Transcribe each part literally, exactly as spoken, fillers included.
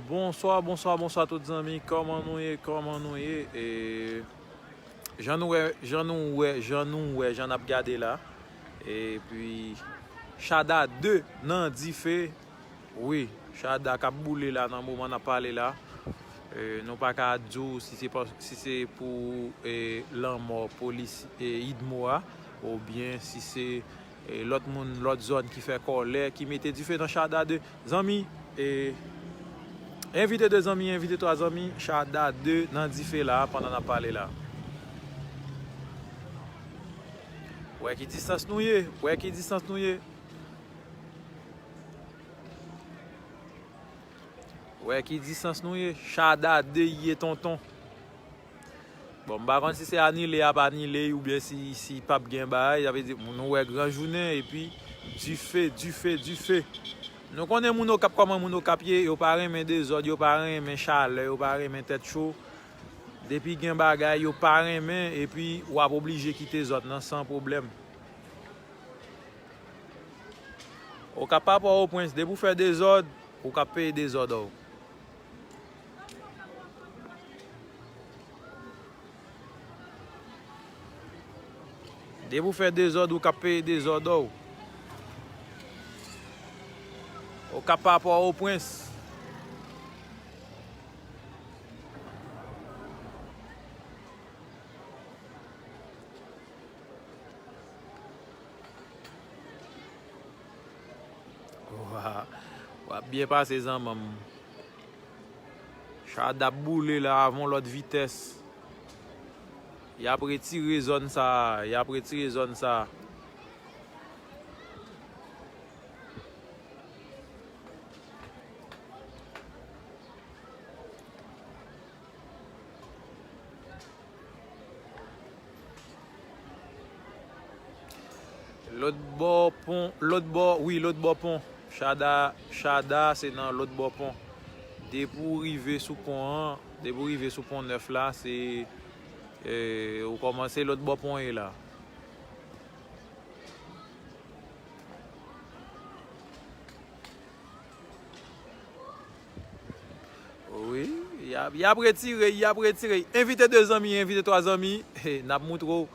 Bonswa, bonswa, bonswa tout zanmi. Kòman nou ye? Kòman nou ye? E, jan nou wè, jan nou wè, jan nou wè, jan n ap gade la. Epi, Chada de nan dife. Wi, Chada k ap boule la nan moman n ap pale la. E, nou pa ka di w si se pa, si se pou, e, lanmò polis, e, Idmo a, oubyen si se e, lòt moun, lòt zòn ki fè kòlè, ki mete dife nan Chada de. Zanmi, e, envite de zanmi, envite twa zanmi, Chada de nan dife la, pandan n ap pale la. Wè ki distans nou ye, wè ki distans nou ye. Wè ki distans nou ye, Chada de ye tonton. Bon, m pa konn si se anile y ap anile oubyen si, si p ap gen bagay, sa vle di nou wè gran jounen epi dife, dife, dife. Nou konnen moun Okap kòman moun Okap ye, yo pa renmen dezòd, yo pa renmen chalè, yo pa renmen tèt cho. Depi gen bagay, yo pa renmen epi w ap oblije kite zòn nan san pwoblèm. Okap pa Pòtoprens, depi w fè dezòd, ou k ap peye dezòd ou. Depi w fè dezòd, ou k ap peye dezòd ou. Okap pa Pòtoprens. Wa, w ap byen pase zanmanm. Chada ap boule la avon lòt vitès. Y ap retire zòn sa, y ap retire zòn sa. Lòt bò pon, lòt bò, wi, lòt bò pon. Chada, Chada, se nan lòt bò pon. Depi w rive sou pon an, depi w rive sou pon nèf la, se, e, ou kòmanse lòt bò pon ye la. Wi, y ap, y ap retire, y ap retire. Envite de zanmi, envite twa zanmi. He, n ap moutre w,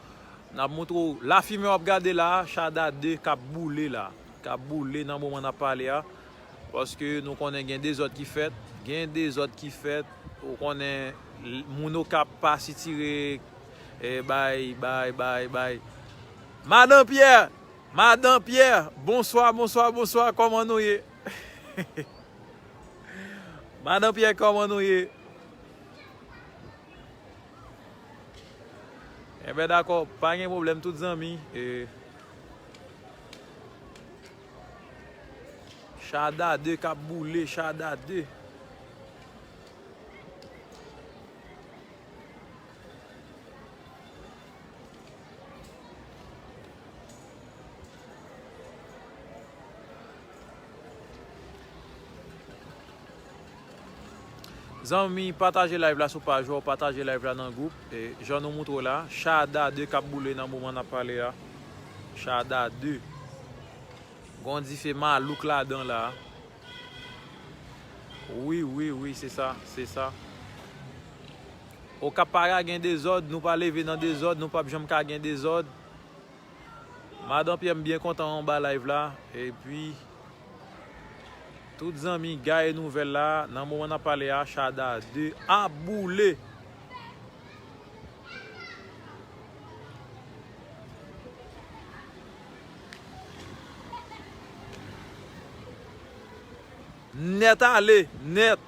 n ap moutre w. Lafimen w ap gade la, Chada de k ap boule la. K ap boule nan moman n ap pale a. Paske nou konnen gen dezòd ki fèt, gen dezòd ki fèt. Ou konnen l-, moun Okap pa sitire, e, bay, bay, bay, bay. Madan Pyè, Madan Pyè, bonswa, bonswa, bonswa, kòman nou ye? Madan Pyè, kòman nou ye? Enben, dakò, pa gen pwoblèm, tout zanmi. E, Chada de k ap boule, Chada de. Zanmi, pataje live la sou paj ou, pataje live la nan gwoup. E, jan nou moutre w la, Chada de k ap boule nan moman n ap pale a. Chada de. Gon dife malouk ladan la. Wi, wi, wi, se sa, se sa. Okap pa ka gen dezòd, nou pa leve nan dezòd, nou p ap janm ka gen dezòd. Madan Pyè, m byen kontan anba live la. Epi, tout zanmi gaye nouvèl la, nan moman n ap pale a, Chada de ap boule. Nèt ale, nèt.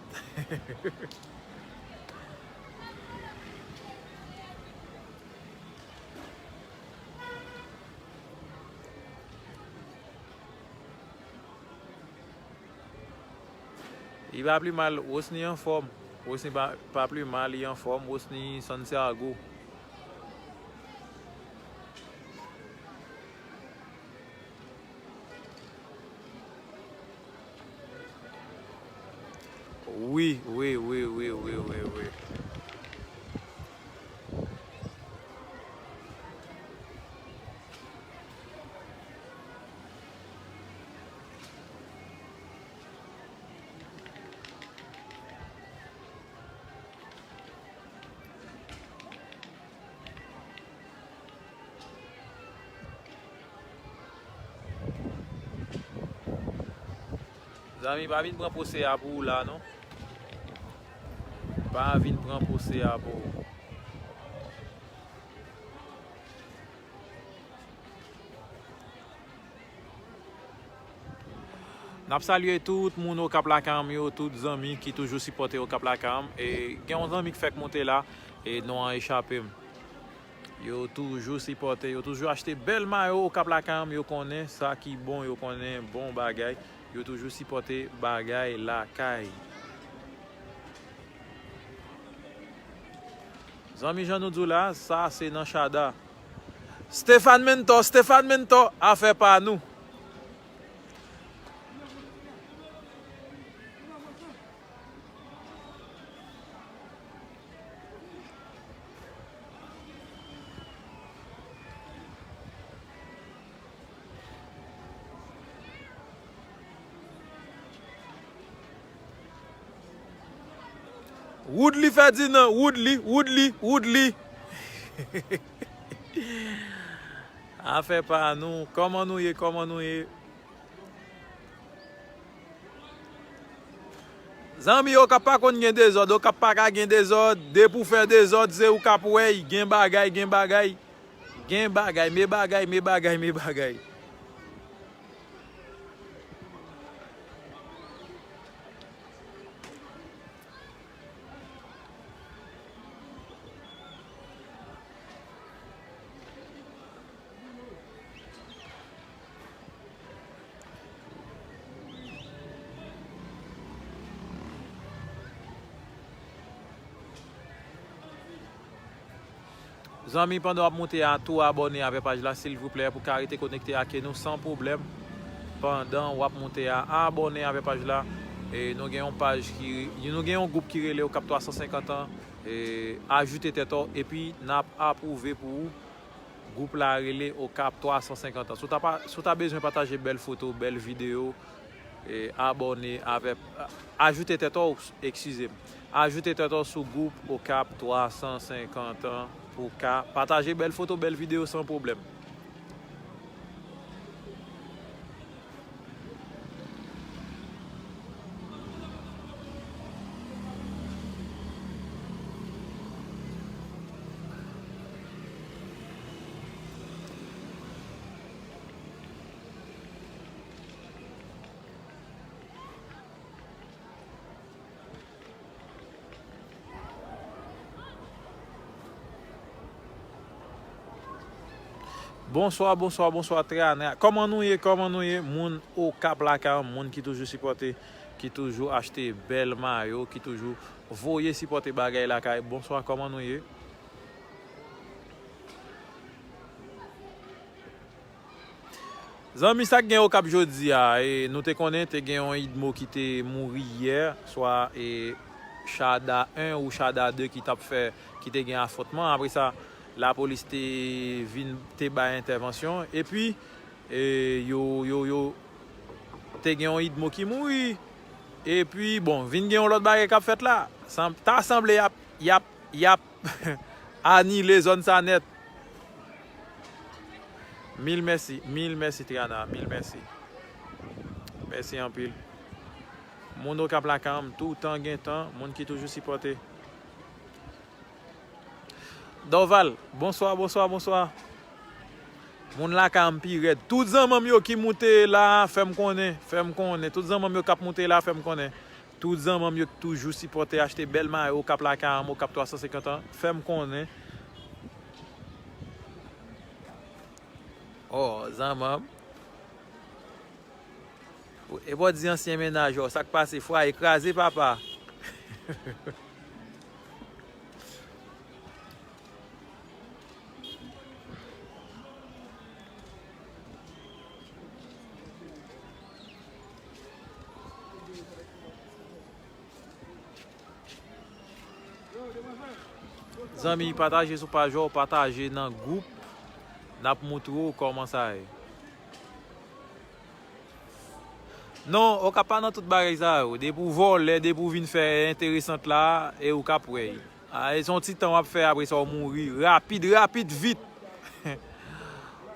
Li pa pli mal, Rosny anfòm. Rosny pa, pa pli mal, li anfòm. Rosny Santiago. Wi, wi, wi. Zanmi, pa vin pran pwosè a pou ou la, non. Pa vin pran pwosè a pou ou. N ap salye tout moun Okap Lakayòm yo, tout zanmi ki toujou sipòte Okap Lakayòm. E gen yon zanmi ki fèk monte la, e non an echape m. Yo toujou sipòte, yo toujou achte bèl mayo Okap Lakayòm, yo konnen sa ki bon, yo konnen bon bagay. Yo toujou sipòte bagay lakay. Zanmi, jan nou di w la, sa se nan Chada. Stéphane Mentor, Stéphane Mentor, afè pa nou. Woodly Ferdinand, Woodly, Woodly, Woodly. Afè pa nou, kòman nou ye, kòman nou ye? Zanmi, Okap pa konn gen dezòd, Okap pa ka gen dezòd, depi w fè dezòd, se ou k ap wè y, gen bagay, gen bagay. Gen bagay, men bagay, men bagay, men bagay. Zanmi, pandan w ap moute a, tou abòne avè paj la, silvouplè, pou w ka rete konekte ak nou san pwoblèm. Pandan w ap moute a, abòne avè paj la. E nou gen yon paj ki, nou gen yon gwoup ki rele Okap twa san senkant an. E ajoute tèt ou, epi n ap apwouve pou ou. Gwoup la rele Okap twa san senkant an. Si w ta pa, si w ta bezwen pataje bèl foto, bèl videyo, e abòne avè, ajoute tèt ou, eskize m. Ajoute tèt ou sou gwoup Okap twa san senkant an pou w ka pataje bèl foto, bèl videyo san pwoblèm. Bonswa, bonswa, bonswa, Trana. Kòman nou ye? Kòman nou ye? Moun Okap lakay, moun ki toujou sipòte, ki toujou achte bèl mayo, ki toujou voye sipòte bagay lakay. Bonswa, kòman nou ye? Zanmi, sa k gen Okap jodi a, e, nou te konnen te gen yon idmo ki te mouri yè, swa, e, Chada en ou Chada de ki t ap fè, ki te gen afwontman. Apre sa, lapolis te vin, te bay entèvansyon. Epi, e, yo, yo, yo, te gen yon idmo ki mouri. Epi, bon, vin gen yon lòt bagay k ap fèt la. Sanm-, ta sanble y ap, y ap, y ap anile zòn sa nèt. Mil mèsi, mil mèsi, Triana, mil mèsi. Mèsi anpil. Moun Okap lakay, toutan gen tan, moun ki toujou sipòte. Dorval, bonswa, bonswa, bonswa. Moun lakay pi rèd. Tout zanmanm yo ki moute la, fè m konnen, fè m konnen. Tout zanmanm yo k ap moute la, fè m konnen. Tout zanmanm yo k toujou sipòte achte bèl mayo Okap lakay, Okap twa san senkant an, fè m konnen. Oh, zanmanm. E pa w di ansyen mennaj ou, sa k pase, fwaye kraze, papa. Zanmi, pataje sou paj ou, pataje nan gwoup. N ap moutre w kòman sa ye. Non, Okap pa nan tout bagay sa yo. Depi w vòlè, depi w vin fè enteresant la, e ou k ap wè. A, e se yon ti tan w ap fè, apre sa w mouri. Rapid, rapid, vit.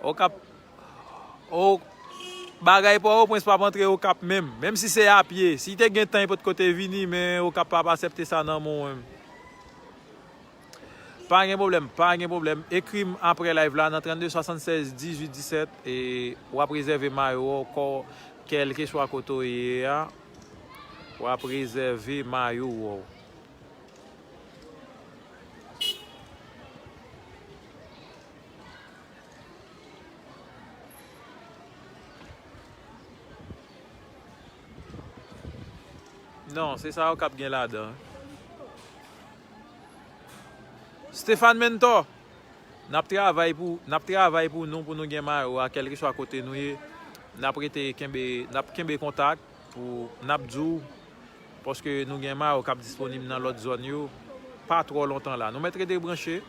Okap, o, Bagay Pòtoprens p ap antre Okap menm. Menm si se a pye. Si te gen tan, li potko te vini, men Okap p ap aksepte sa nan men w menm. Pa gen pwoblèm, pa gen pwoblèm. Ekri m apre live la nan trannde swasannsèz dizuit disèt e w ap rezève mayo w kò, kèlkeswa kote w ye a. W ap rezève mayo w. Non, se sa yo k ap gen ladan. Stéphane Mentor, n ap travay pou, n ap travay pou nou, pou nou gen mayo a, kèlkeswa kote nou ye. N ap rete kenbe, n ap kenbe kontak pou n ap di w, paske nou gen mayo k ap disponib nan lòt zòn yo pa twò lontan la. Nou mèt rete branche,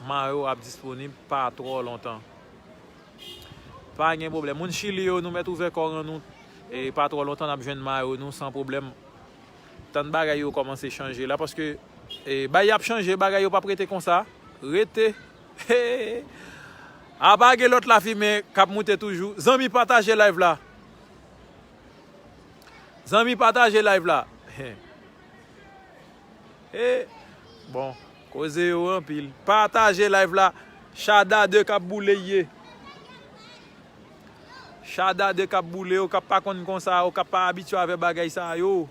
mayo ap disponib pa twò lontan. Pa gen pwoblèm. Moun Chili yo, nou mèt ouvè kò nou, e pa twò lontan n ap jwenn mayo nou san pwoblèm. Tann bagay yo kòmanse chanje la, paske, e, bagay ap chanje, bagay yo p ap rete konsa. Rete. Apa gen lòt lafimen k ap moute toujou. Zanmi, pataje live la. Zanmi, pataje live la. E, bon, koze yo anpil. Pataje live la. Chada de k ap boule ye. Chada de k ap boule, Okap pa konn konsa, Okap pa abitye avè bagay sa yo.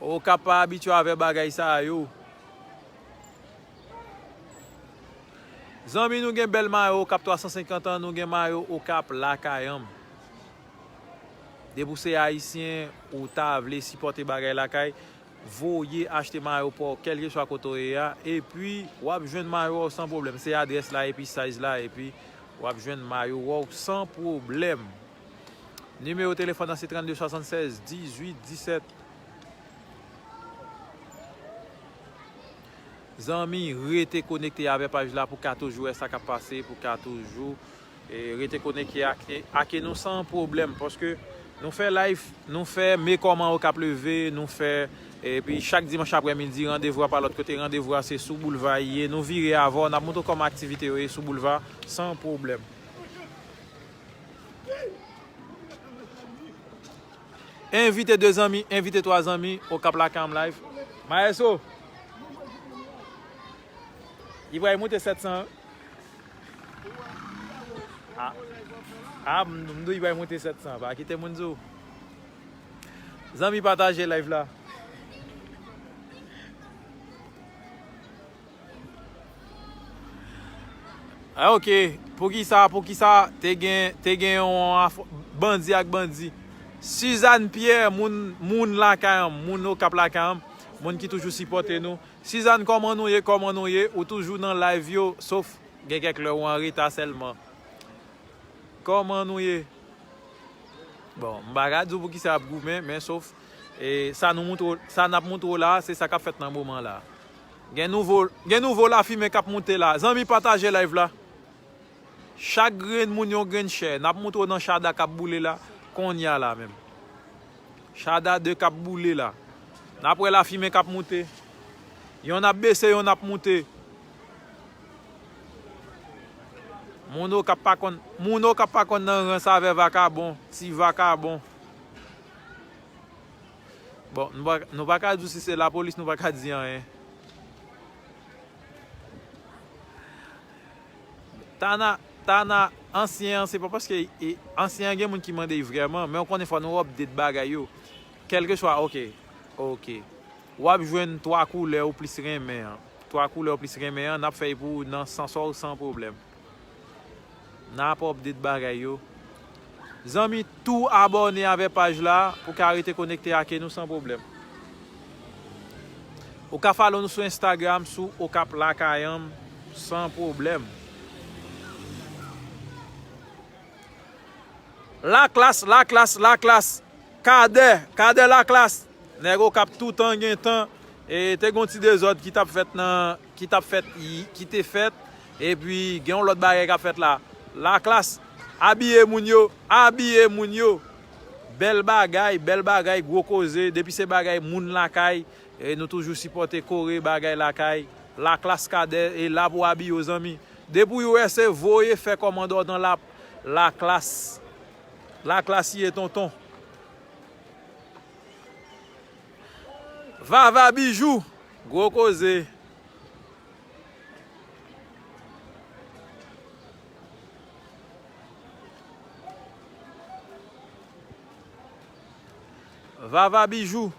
Okap pa abitye avè bagay sa yo. Zanmi, nou gen bèl mayo Okap twa san senkant an, nou gen mayo Okap lakay an. Depi w se ayisyen, ou ta vle sipòte bagay lakay, voye achte mayo pa w, kèlkeswa kote w ye a, epi w ap jwenn mayo w san pwoblèm. Se adrès la, epi size la, epi w ap jwenn mayo w san pwoblèm. Nimewo telefòn nan se trannde swasannsèz dizuit disèt. Zanmi, rete konekte avè paj la pou ka toujou wè sa k ap pase, pou ka toujou, e, rete konekte ak, ak nou san pwoblèm, paske nou fè live, nou fè men kòman Okap leve, nou fè, epi chak dimanch aprèmidi, randevou a pa lòt kote, randevou a se sou boulva li ye, nou vire avè w, n ap montre w kòman aktivite yo ye sou boulva, san pwoblèm. Envite de zanmi, envite twa zanmi, Okap lakay an live. Maestro, li pral monte sèt san. A, a, m, m di w li pral monte sèt san, pa kite moun di w. Zanmi, pataje live la. Ah, ok. Poukisa, poukisa te gen, te gen yon af-, bandi ak bandi? Suzanne Pierre, moun, moun lakay an, moun Okap lakay an, moun ki toujou sipòte nou. Suzanne, kòman nou ye? Kòman nou ye? Ou toujou nan live yo, sof gen kèk lè ou an reta sèlman. Kòman nou ye? Bon, m pa ka di w poukisa y ap goumen, men sof, e, sa nou montre w, sa n ap montre w la, se sa k ap fèt nan moman la. Gen nouvo, gen nouvo lafimen k ap monte la. Zanmi, pataje live la. Chak grenn moun yon grenn chè. N ap montre w nan chada k ap boule la, kounye a la menm. Chada de k ap boule la. N ap wè lafimen k ap moute. Yonn ap bese, yonn ap moute. Moun Okap pa konn, moun Okap pa konn nan rans avè vakabon, ti vakabon. Bon, nou pa, nou pa ka di w si se lapolis, nou pa ka di anyen. Tana, Tana, ansyen an, se pa paske, e, ansyen an gen moun ki mande l vrèman, men w konnen fò nou update bagay yo. Kèlkeswa, ok, ok. W ap jwenn twa koulè ou plis renmen an. Twa koulè ou plis renmen an, n ap fè l pou ou nan sans ou san pwoblèm. N ap update bagay yo. Zanmi, tou abòne avè paj la pou ka rete konekte ak nou san pwoblèm. Ou ka follow nou sou Instagram, sou Okap Lakay an, san pwoblèm. Laklas, Laklas, Laklas. Kadè, Kadè Laklas. Nèg Okap toutan gen tan. E te gon ti dezòd ki t ap fèt nan, ki t ap fèt, ki te fèt. Epi gen yon lòt bagay k ap fèt la. Laklas, abiye moun yo, abiye moun yo. Bèl bagay, bèl bagay, gwo koze. Depi se bagay moun lakay, e nou toujou sipòte kore bagay lakay. Laklas Kadè e la pou abiye w, zanmi. Depi w wè se voye fè kòmandò nan la, laklas. Laklas ye tonton. Vava Bijou, gwo koze. Vava Bijou.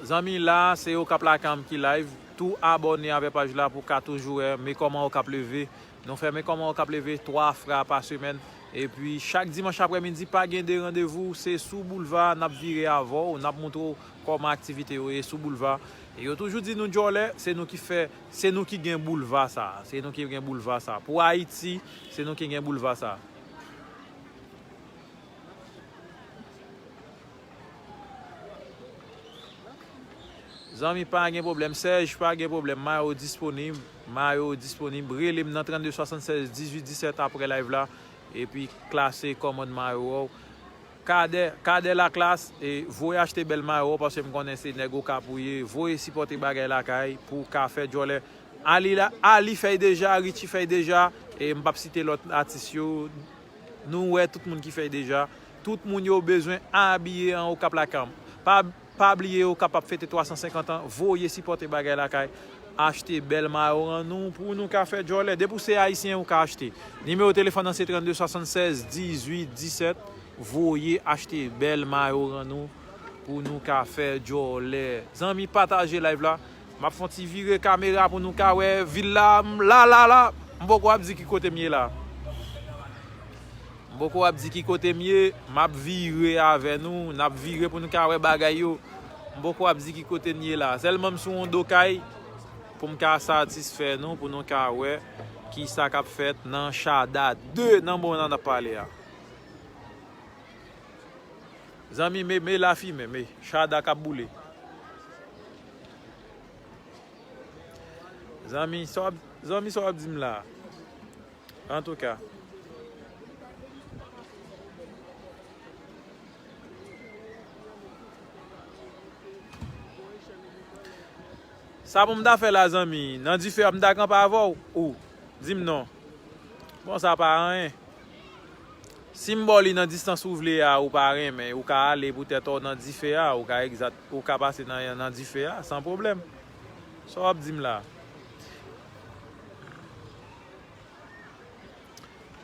Zanmi, la se Okap Lakanm ki live. Tou abòne avè paj la pou ka toujou wè Men Kòman Okap Leve. Nou fè Men Kòman Okap Leve twa fwa pa semèn. Epi chak dimanch aprèmidi, pa gen de randevou, se sou boulva, n ap vire avè w, n ap montre w kòman aktivite yo ye sou boulva. E yo toujou di nou djòlè, se nou ki fè, se nou ki gen boulva sa, se nou ki gen boulva sa. Pou Ayiti, se nou ki gen boulva sa. Zanmi, pa gen pwoblèm. Sèj, pa gen pwoblèm. Mayo disponib. Mayo disponib. Rele m nan trannde swasannsèz dizuit disèt apre live la. Epi klase kòmand mayo a w. Kadè, Kadè Laklas, e, voye achte bèl mayo a w, paske m konnen se nèg Okap ou ye. Voye sipòte bagay lakay pou w ka fè djòlè. Ali la, Ali fè l deja, Richie fè l deja, e m p ap site lòt atis yo. Nou wè tout moun ki fè l deja. Tout moun yo bezwen abiye an Okap Lakanm. Pa, pa bliye Okap ap fete twa san senkant an. Voye sipòte bagay lakay. Achte bèl mayo rann nou pou nou ka fè djòlè. Depi w se ayisyen, ou ka achte. Nimewo telefòn nan se trannde swasannsèz dizuit disèt. Voye achte bèl mayo rann nou pou nou ka fè djòlè. Zanmi, pataje live la. M ap fè yon ti vire kamera pou nou ka wè vil la. M la, la, la. M poko ap di ki kote m ye la. M poko ap di ki kote m ye. M ap vire avè nou. N ap vire pou nou ka wè bagay yo. M poko ap di ki kote n ye la. Sèlman m sou yon do kay pou m ka satisfè nou, pou nou ka wè ki sa k ap fèt nan Chada de nan moman n ap pale a. Zanmi, me, me lafimen, me Chada k ap boule. Zanmi, sa w ap, zanmi, sa w ap di m la? Antouka. Sa pou m ta fè la, zanmi? Nan dife a, m ta kanpe avè w? Ou? Di m non. Bon, sa pa anyen. Si m ba w li nan distans ou vle a, ou pa renmen, ou ka ale poutèt ou nan dife a, ou ka egzat, ou ka pase nan, nan dife a, san pwoblèm. Sa w ap di m la?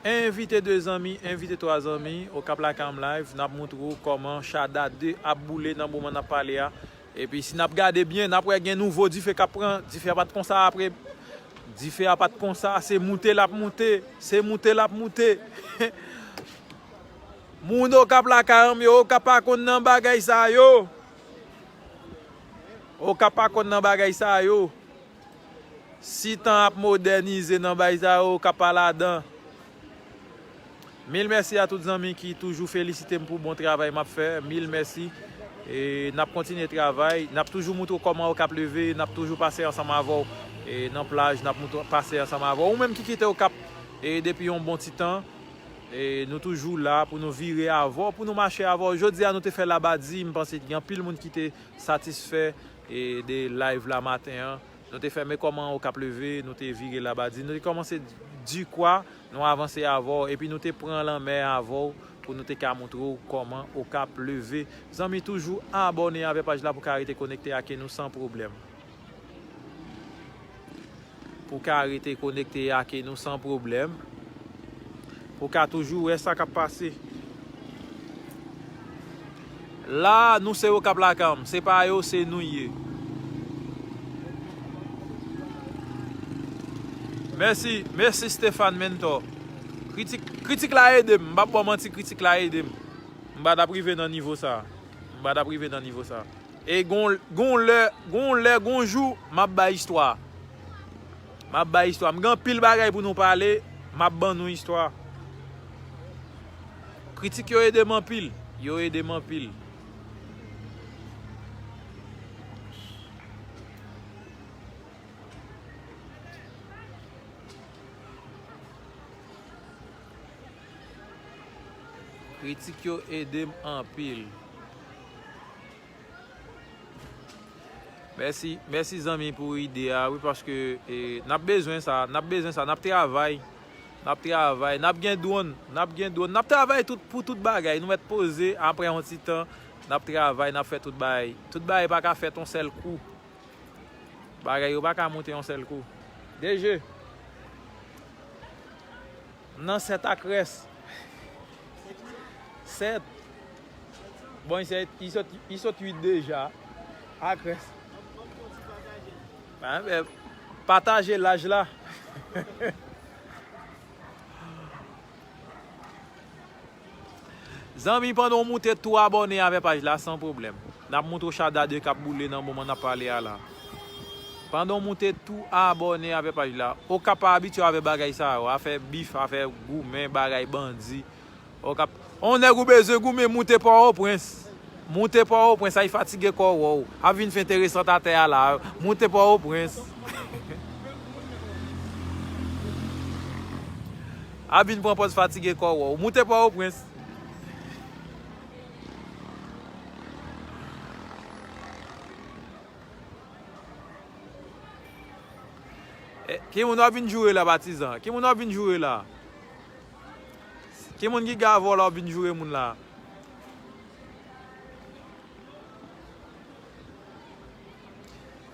Envite de zanmi, envite twa zanmi, Okap Lakanm Live, n ap montre w kòman Chada de ap boule nan moman n ap pale a. Epi si n ap gade byen, n ap wè gen nouvo dife k ap pran. Dife a pa t konsa apre. Dife a pa t konsa, se moute l ap moute. Se moute l ap moute. Moun Okap Lakanm yo, Okap pa konn nan bagay sa yo. Okap pa konn nan bagay sa yo. Si tan ap modènize nan bay sa yo, k ap pa ladan. Mil mèsi a tout zanmi ki toujou felisite m pou bon travay m ap fè. Mil mèsi. E n ap kontinye travay. N ap toujou moutre w kòman Okap leve. N ap toujou pase ansanm avè w. E nan plaj, n ap moutre, pase ansanm avè w. Ou menm ki kite Okap, e depi yon bon ti tan, e nou toujou la pou nou vire avè w, pou nou mache avè w. Jodi a, nou te fè Labadi. M panse gen anpil moun ki te satisfè, e de live la maten an. Nou te fè Men Kòman Okap Leve, nou te vire Labadi, nou te kòmanse Dikwa, nou avanse avè w, epi nou te pran lanmè avè w pou nou te ka montre w kòman Okap leve. Zanmi, toujou abòne avè paj la pou ka rete konekte ak nou san pwoblèm. Pou ka rete konekte ak nou san pwoblèm. Pou ka toujou wè sa k ap pase. La, nou se Okap Lakanm, se pa yo, se nou ye. Mèsi, mèsi Stéphane Mentor. Kritik, kritik la ede m, m p ap ba w manti, kritik la ede m. M pa t ap rive nan nivo sa. M pa t ap rive nan nivo sa. E gon, gon lè, gon lè, gon jou, m ap bay istwa. M ap bay istwa. M gen anpil bagay pou nou pale, m ap ban nou istwa. Kritik yo ede m anpil. Yo ede m anpil. Kritik yo ede m anpil. Mèsi, mèsi zanmi pou ide a, wi, paske, e, n ap bezwen sa, n ap bezwen sa, n ap travay, n ap travay, n ap gen dwòn, n ap gen dwòn, n ap travay tout, pou tout bagay, nou mèt poze, apre yon ti tan, n ap travay, n ap fè tout bagay. Tout bagay pa ka fèt yon sèl kou. Bagay yo pa ka monte yon sèl kou. D G. Nan sèt ak rès. Sèt. Bon, li sèt, li sot, li sot uit deja. Ak rès. Ben, ben, pataje laj la. Zanmi, pandan w moute tou abòne avè paj la san pwoblèm. N ap montre w Shada de k ap boule nan moman n ap pale a la. Pandan w moute tou abòne avè paj la. Okap pa abitye avè bagay sa yo, afè bif, afè goumen, bagay bandi. Okap, on nèg ou bezwen goumen, moute Pòtoprens. Moute Pòtoprens, ay fatige kò w. Ap vin fè enteresant atè a la. Moute Pòtoprens. Ap vin pran pòz fatige kò w. Moute Pòtoprens. Eh, ki moun w ap vin joure la, patizan? Ki moun w ap vin joure la? Ki moun ki gen avè w la w ap vin joure moun la?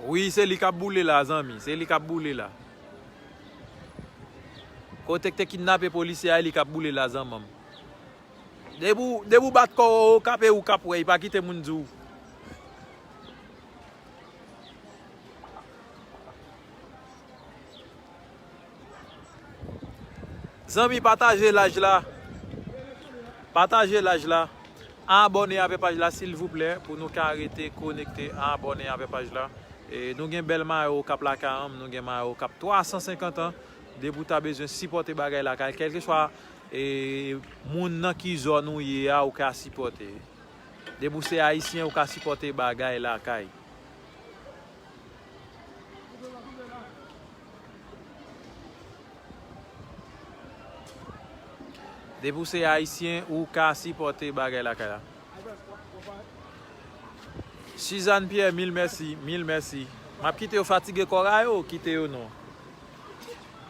Wi, se li k ap boule la, zanmi. Se li k ap boule la. Kote k te kidnape polisye a, e li k ap boule la, zanmi m. Depi w, depi w bat kò w, Okap, e ou k ap wè, e pa kite moun di w. Zanmi, pataje laj la. Pataje laj la. Abòne avè paj la, silvouplè, pou nou ka rete konekte. Abòne avè paj la. E, nou gen bèl mayo Okap lakay an, nou gen mayo Okap twa san senkant an. Depi w ta bezwen sipòte bagay lakay, kèlkeswa, e, moun nan ki zòn ou ye a, ou ka sipòte. Depi w se ayisyen, ou ka sipòte bagay lakay. Depi w se ayisyen, ou ka sipòte bagay lakay la. Suzanne Pierre, mil mèsi, mil mèsi. M ap kite yo fatige kò a yo, kite yo non.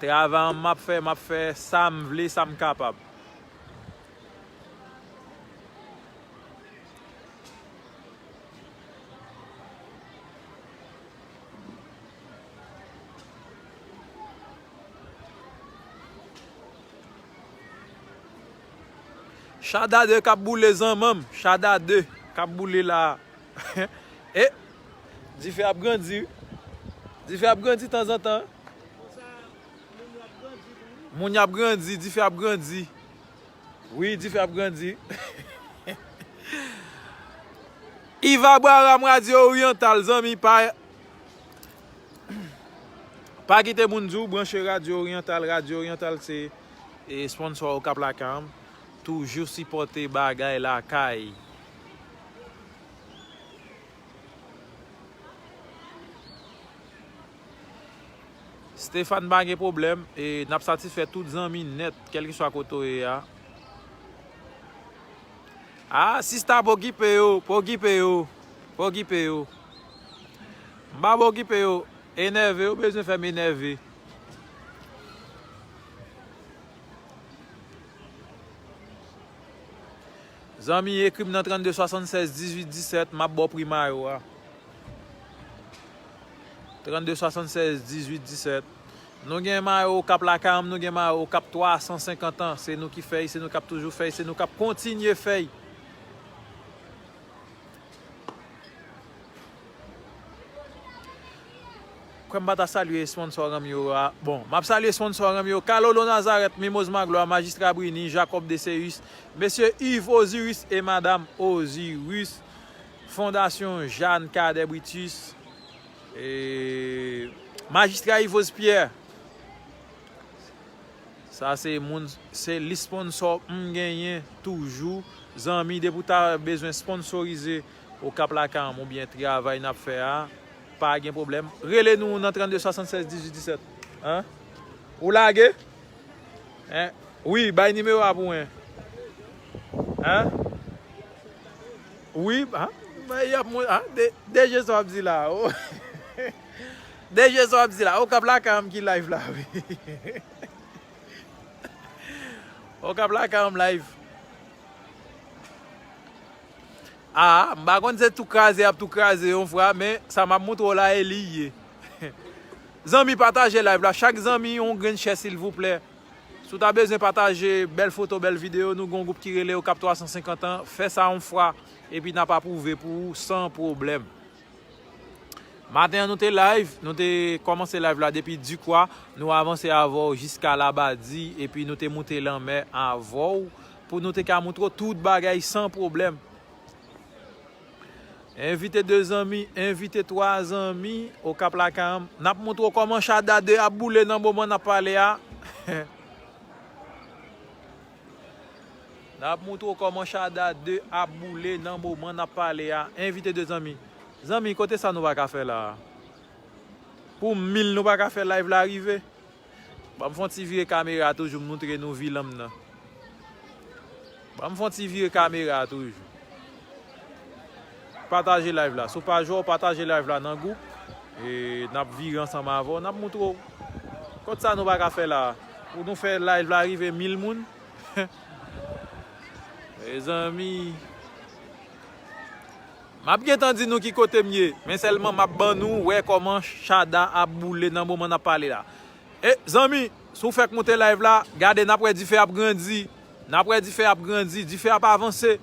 Travay an m ap fè, m ap fè sa m vle, sa m kapab. Shada de k ap boule zanmanm. Shada de k ap boule la. E, dife ap grandi. Dife ap grandi tanzantan. Moun y ap grandi, dife ap grandi. Wi, dife ap grandi. Yves Abraham, Radyo Oryantal, zanmi, pa, pa kite moun di w branche Radyo Oryantal. Radyo Oryantal se, e, sponsò Okap lakay an. Toujou sipòte bagay lakay. Stéphane, pa gen pwoblèm, e n ap satisfè tout zanmi nèt, kèlkeswa kote w ye a. Ah, sista, pa okipe yo, pa okipe yo, pa okipe yo. M pa okipe yo, enève, yo bezwen fè m enève. Zanmi, ekri m nan trannde swasannsèz dizuit disèt, m ap ba w pri mayo a. Trannde swasannsèz dizuit disèt. Nou gen mayo Okap lakay an, nou gen mayo Okap twa san senkant an. Se nou ki fè y, se nou k ap toujou fè y, se nou k ap kontinye fè y. Kwè m pa ta salye sponsò an m yo a. Bon, m ap salye sponsò an m yo. Kalolo Nazareth, Mimoz Magloire, Majistra Brini, Jacob Deseus, Mesye Yves Osiris e Madam Osiris, Fondasyon Jeanne Cadet Brutus, e Majistra Yvose Pierre. Sa se moun, se lis sponsò m genyen toujou. Zanmi, depi w ta bezwen sponsorize Okap lakay an oubyen travay n ap fè a, pa gen pwoblèm. Rele nou nan trannde swasannsèz dizuit disèt. Hein? Ou lage? Hein? Wi, bay nimewo a pou mwen. Hein? Wi, hein? Men y ap mwen, hein? De, DG sa w ap di la. Oh. DG sa w ap di la. Okap Lakay m ki live la, wi. Okap Lakay m live. Ah, m pa konn se tou kraze y ap tou kraze yon fwa, men sa m ap moutre w la e li ye. Zanmi, pataje live la. Chak zanmi, yon grenn share, silvouplè. Si w ta bezwen pataje bèl foto, bèl videyo, nou gen yon gwoup ki rele Okap twa san senkant an. Fè sa yon fwa, epi n ap apwouve pou ou san pwoblèm. Maten an, nou te live, nou te kòmanse live la depi Dikwa. Nou avanse avè w jiska Labadi, epi nou te moute lanmè avè w pou nou te ka moutre w tout bagay san pwoblèm. Envite de zanmi, envite twa zanmi, Okap Lakay m. N ap moutre w kòman Chada de ap boule nan moman n ap pale a. N ap moutre w kòman Chada de ap boule nan moman n ap pale a. Envite de zanmi. Zanmi, kote sa nou pa ka fè la a? Pou mil nou pa ka fè live la rive? Ban m fè yon ti vire kamera toujou, m moutre nou vilan m nan. Ban m fè yon ti vire kamera toujou. Pataje live la. Sou paj ou, pataje live la nan gwoup. E n ap vire ansanm avè w, n ap moutre w. Kot sa nou pa ka fè la? Pou nou fè live la rive mil moun. Mezanmi. M ap gentan di nou ki kote m ye, men sèlman m ap ban nou wè kòman Chada ap boule nan moman n ap pale la. E, zanmi, si w fèk moute live la, gade, n ap wè dife ap grandi. N ap wè dife ap grandi, dife ap avanse.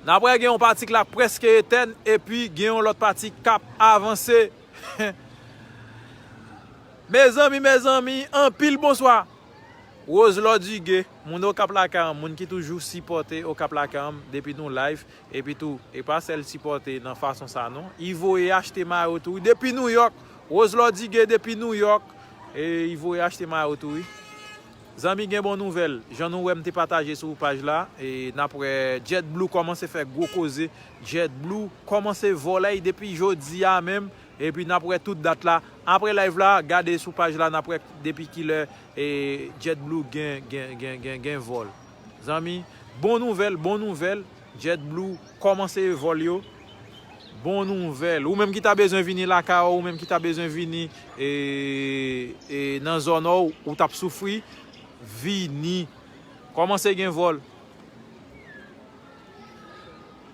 N ap wè gen yon pati k la prèske etèn, epi gen yon lòt pati k ap avanse. Mezanmi, mezanmi, anpil bonswa. Rose Lòdige, moun Okap Lakay an, moun ki toujou sipòte Okap Lakay an depi nou live, epi tou, e pa sèl sipòte nan fason sa non. I voye achte mayo tou, wi, depi New York. Rose Lòdige depi New York, e i voye achte mayo tou, wi. Zanmi, gen bon nouvèl. Jan nou wè m te pataje sou paj la, e n ap wè JetBlue kòmanse fè gwo koze. JetBlue kòmanse vòlèy depi jodi a menm. Epi n ap wè tout dat la. Apre live la, gade sou paj la, n ap wè depi kilè, e, JetBlue gen, gen, gen, gen, gen vòl. Zanmi, bon nouvèl, bon nouvèl. JetBlue kòmanse vòl yo. Bon nouvèl. Ou menm ki ta bezwen vini lakay ou, ou menm ki ta bezwen vini, e, e, nan zòn ou, ou t ap soufri, vini. Kòmanse gen vòl.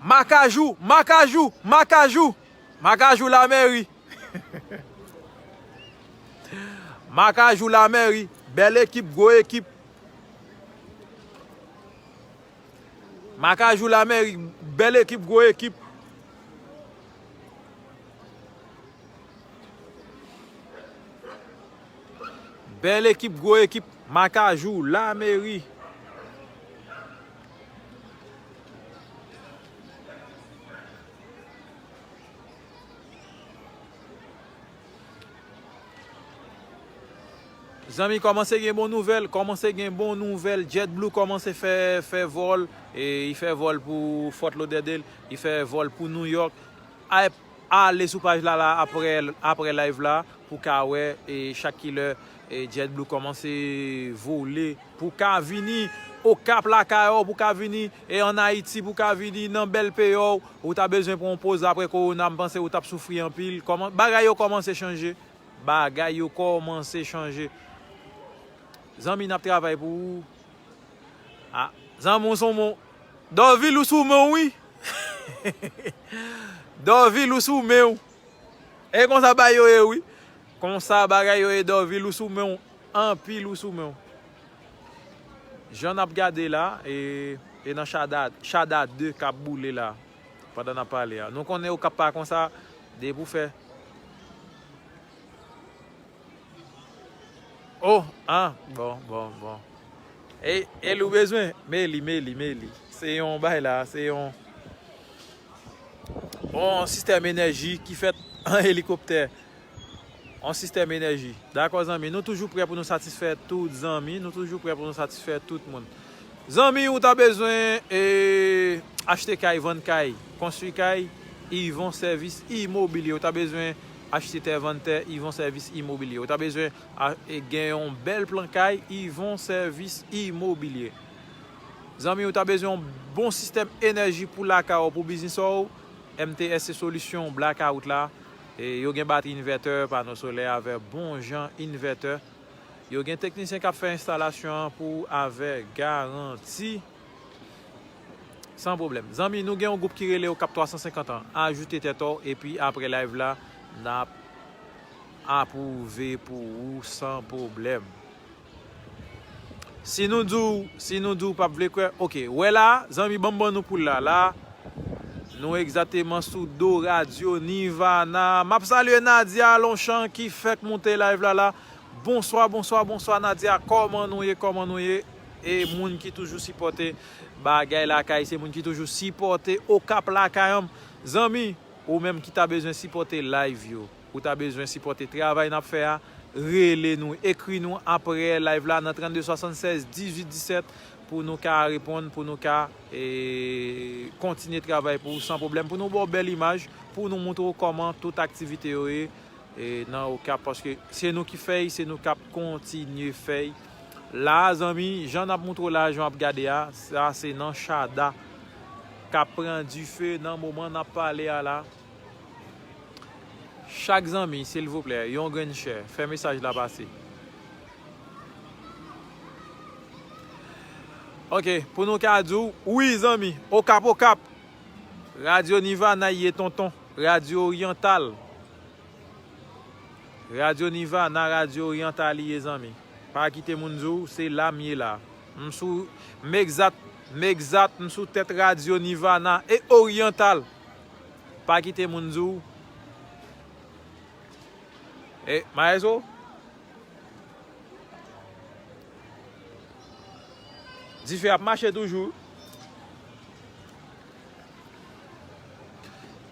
Makajou, makajou, makajou. Makajou Lamèri. Makajou Lamèri. Bèl ekip, gwo ekip. Makajou Lamèri. Bèl ekip, gwo ekip. Bèl ekip, gwo ekip. Makajou Lamèri. Zanmi, kòmanse gen bon nouvèl, kòmanse gen bon nouvèl. JetBlue kòmanse fè, fè vòl, e, i fè vòl pou Fort Lauderdale, i fè vòl pou New York. A, ale sou paj la, la, apre, apre live la, pou ka wè, e, chak kilè, e, JetBlue kòmanse vole, pou ka vini Okap lakay ou, pou ka vini, e, ann Ayiti, pou ka vini nan bèl peyi ou, ou ta bezwen pran yon poz apre kowona, m panse ou t ap soufri anpil. Kòman, bagay yo kòmanse chanje. Bagay yo kòmanse chanje. Zanmi, n ap travay pou ou. Ah, zanmi, ou sou men w. Dòvil, ou sou men w, wi. Dòvil, ou sou men w. E konsa bagay yo ye, wi. Konsa bagay yo ye, Dòvil, ou sou men w. Anpil, ou sou men w. Jan n ap gade la, e, e nan Chada, Chada de k ap boule la, pandan n ap pale a. Nou konnen Okap pa konsa, depi w fè. Oh, ah, bon, bon, bon. E, e li w bezwen? Men li, men li, men li. Se yon bay la, se yon, yon sistèm enèji ki fèt an elikoptè. Yon sistèm enèji. Dakò, zanmi. Nou toujou prè pou nou satisfè tout zanmi. Nou toujou prè pou nou satisfè tout moun. Zanmi, ou ta bezwen, e, achte kay, vann kay, konstwi kay, Yvon Sèvis Imobilye. Ou ta bezwen achte tè, vann tè, Yvon Sèvis Imobilye. Ou ta bezwen a, e, gen yon bèl plan kay, Yvon Sèvis Imobilye. Zanmi, ou ta bezwen yon bon sistèm enèji pou lakay ou, pou biznis ou, M T S se solisyon blackout la. E yo gen batri invètè, pano solè avè bon jan invètè. Yo gen teknisyen k ap fè enstalasyon an pou ou avè garanti. San pwoblèm. Zanmi, nou gen yon gwoup ki rele Okap twa san senkant an. Ajoute tèt ou, epi apre live la, n ap apwouve pou ou san pwoblèm. Si nou di w, si nou di w p ap vle kwè, oke. Wè la, zanmi, ban m ban nou poul la. La, nou egzakteman sou do Radyo Nirvana. M ap salye Nadia Longchamp ki fèk moute live la la. Bonswa, bonswa, bonswa Nadia. Kòman nou ye, kòman nou ye? E moun ki toujou sipòte bagay lakay, se moun ki toujou sipòte Okap lakay an. Zanmi, ou menm ki ta bezwen sipòte live yo, ou ta bezwen sipòte travay n ap fè a, rele nou, ekri nou apre live la nan trannde swasannsèz dizuit disèt pou nou ka reponn, pou nou ka, e, kontinye travay pou ou san pwoblèm, pou nou ba w bèl imaj, pou nou montre w kòman tout aktivite yo ye, e, nan Okap, paske se nou ki fè y, se nou k ap kontinye fè y. La, zanmi, jan n ap montre w la, jan w ap gade a, sa se nan Chada k ap pran dife nan moman n ap pale a la. Chak zanmi, silvouplè, yon grenn share. Fè mesaj la pase. Oke, pou nou ka di w, wi, zanmi, Okap, Okap. Radyo Nirvana ye, tonton. Radyo Oryantal. Radyo Nirvana, Radyo Oryantal ye, zanmi. Pa kite moun di w, se la m ye la. M sou, m egzat, m egzat, m sou tèt Radyo Nirvana e Oryantal. Pa kite moun di w. E, Maestro? Dife ap mache toujou.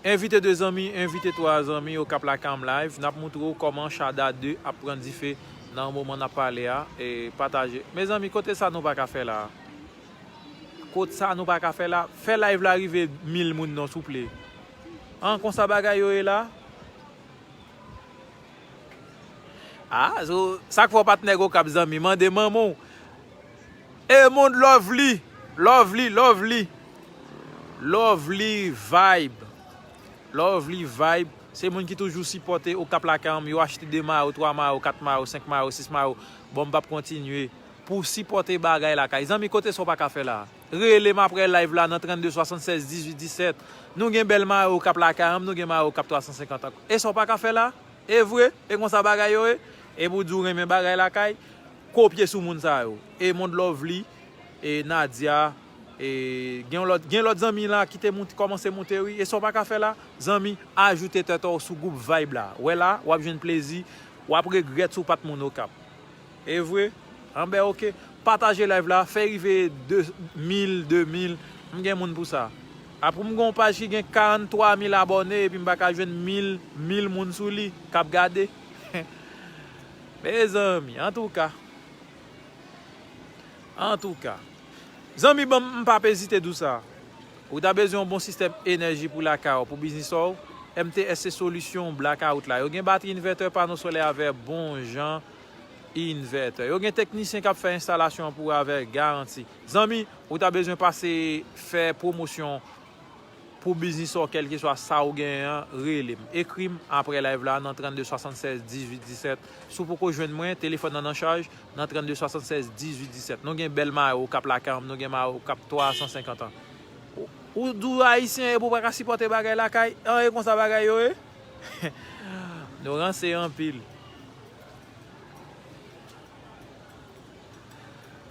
Envite de zanmi, envite twa zanmi Okap lakay an live. N ap montre w kòman Chada de ap pran dife nan moman n ap pale a. E pataje. Mezanmi, kote sa nou pa ka fè la? Kot sa nou pa ka fè la? Fè live la rive mil moun non, souple. An, konsa bagay yo ye la? Ah, so, sa k fè w pa t nèg Okap, zanmi? Mande manman w. E moun Lovely, Lovely, Lovely. Lovely Vibe. Lovely Vibe. Se moun ki toujou sipòte Okap lakay an. Yo achte de mayo, twa mayo, kat mayo, senk mayo, sis mayo. Bon, m p ap kontinye. Pou sipòte bagay lakay. Zanmi, kote sa w pa ka fè la? Rele m apre live la nan trannde swasannsèz dizuit disèt. Nou gen bèl mayo Okap lakay an, nou gen mayo Okap twa san senkant an. E sa w pa ka fè la? E vre? E konsa bagay yo ye? E pou di w renmen bagay lakay, kopye sou moun sa yo. E Monde Lovely, e Nadia, e gen lòt, gen lòt zanmi la ki te moute, kòmanse moute, wi. E sa w pa ka fè la? Zanmi, ajoute tèt ou sou gwoup Vibe la. Wè la, w ap jwenn plezi, w ap regrèt si w pa t moun Okap. E vre? Anben, oke. Pataje live la, fè rive de mil, de mil. M gen moun pou sa. Apre m gen yon paj ki gen karanntwa mil abòne, epi m pa ka jwenn mil, mil moun sou li k ap gade. Mezanmi, antouka. Antouka. Zanmi, ban m, m p ap ezite di w sa. Ou ta bezwen yon bon sistèm enèji pou lakay ou, pou biznis ou, M T S se solisyon blackout la. Yo gen batri invètè, pano solè avè bon jan invètè. Yo gen teknisyen k ap fè enstalasyon an pou ou avè garanti. Zanmi, ou ta bezwen pase fè pwomosyon pou biznis ou, kèlkeswa sa ou genyen an, rele m. Ekri m apre live la nan trannde swasannsèz dizuit disèt. Si w poko jwenn mwen, telefòn nan nan chaj, nan trannde swasannsèz dizuit disèt. Nou gen bèl mayo Okap lakay an, nou gen mayo Okap twa san senkant an. Ou, ou di w ayisyen epi w pa ka sipòte bagay lakay? An, e konsa bagay yo ye? Nou ranse anpil.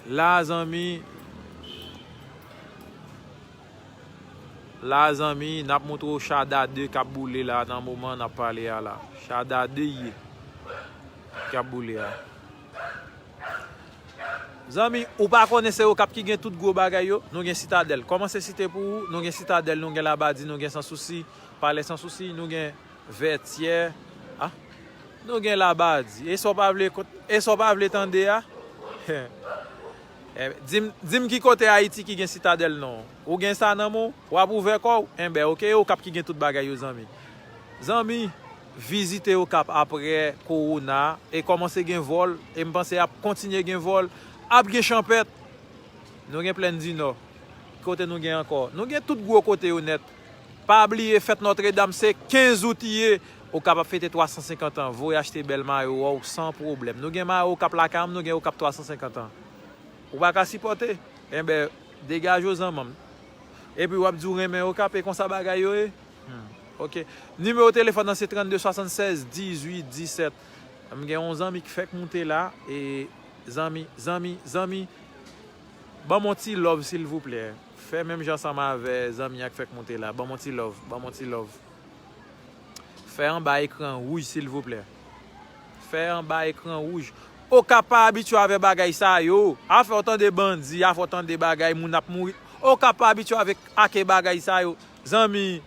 La, zanmi. La, zanmi, n ap montre w Chada de k ap boule la nan moman n ap pale a la. Chada de ye k ap boule a. Zanmi, ou pa konnen se Okap ki gen tout gwo bagay yo? Nou gen Sitadèl. Kòmanse site pou ou, nou gen Sitadèl, nou gen Labadi, nou gen Sansousi, Palè Sansousi, nou gen Vètyè. Ah, nou gen Labadi. E sa w pa vle, e sa w pa vle tande a? Eh, di m, di m ki kote Ayiti ki gen Sitadèl non. Ou gen sa nan men w? W ap ouvè kò w? Enben, oke, e Okap ki gen tout bagay yo, zanmi. Zanmi, vizite Okap apre kowona e kòmanse gen vòl, e m panse ap kontinye gen vòl, ap gen chanpèt. Nou gen Plèn di Nò. Kote nou gen ankò? Nou gen tout gwo kote yo nèt. Pa bliye fèt Nòtredam se kenz out ye. Okap ap fete twa san senkant an. Voye achte bèl mayo a w san pwoblèm. Nou gen mayo Okap lakay an, nou gen Okap twa san senkant an. Ou pa ka sipòte? Enben, degaje w zanmanm. Epi w ap di w renmen Okap, e konsa bagay yo ye? Hmm, ok. Nimewo telefòn nan se trannde swasannsèz dizuit disèt. M gen yon zanmi ki fèk moute la, e zanmi, zanmi, zanmi, ban m yon ti love silvouplè. Fè menm jan ansanm avè zanmi a k fèk moute la. Ban m yon ti love, ban m yon ti love. Fè anba ekran wouj silvouplè. Fè anba ekran wouj. Okap pa abitye avè bagay sa yo. Afè w tande bandi, afè w tande bagay, moun ap mouri. Okap pa abitye avè, ake bagay sa yo. Zanmi,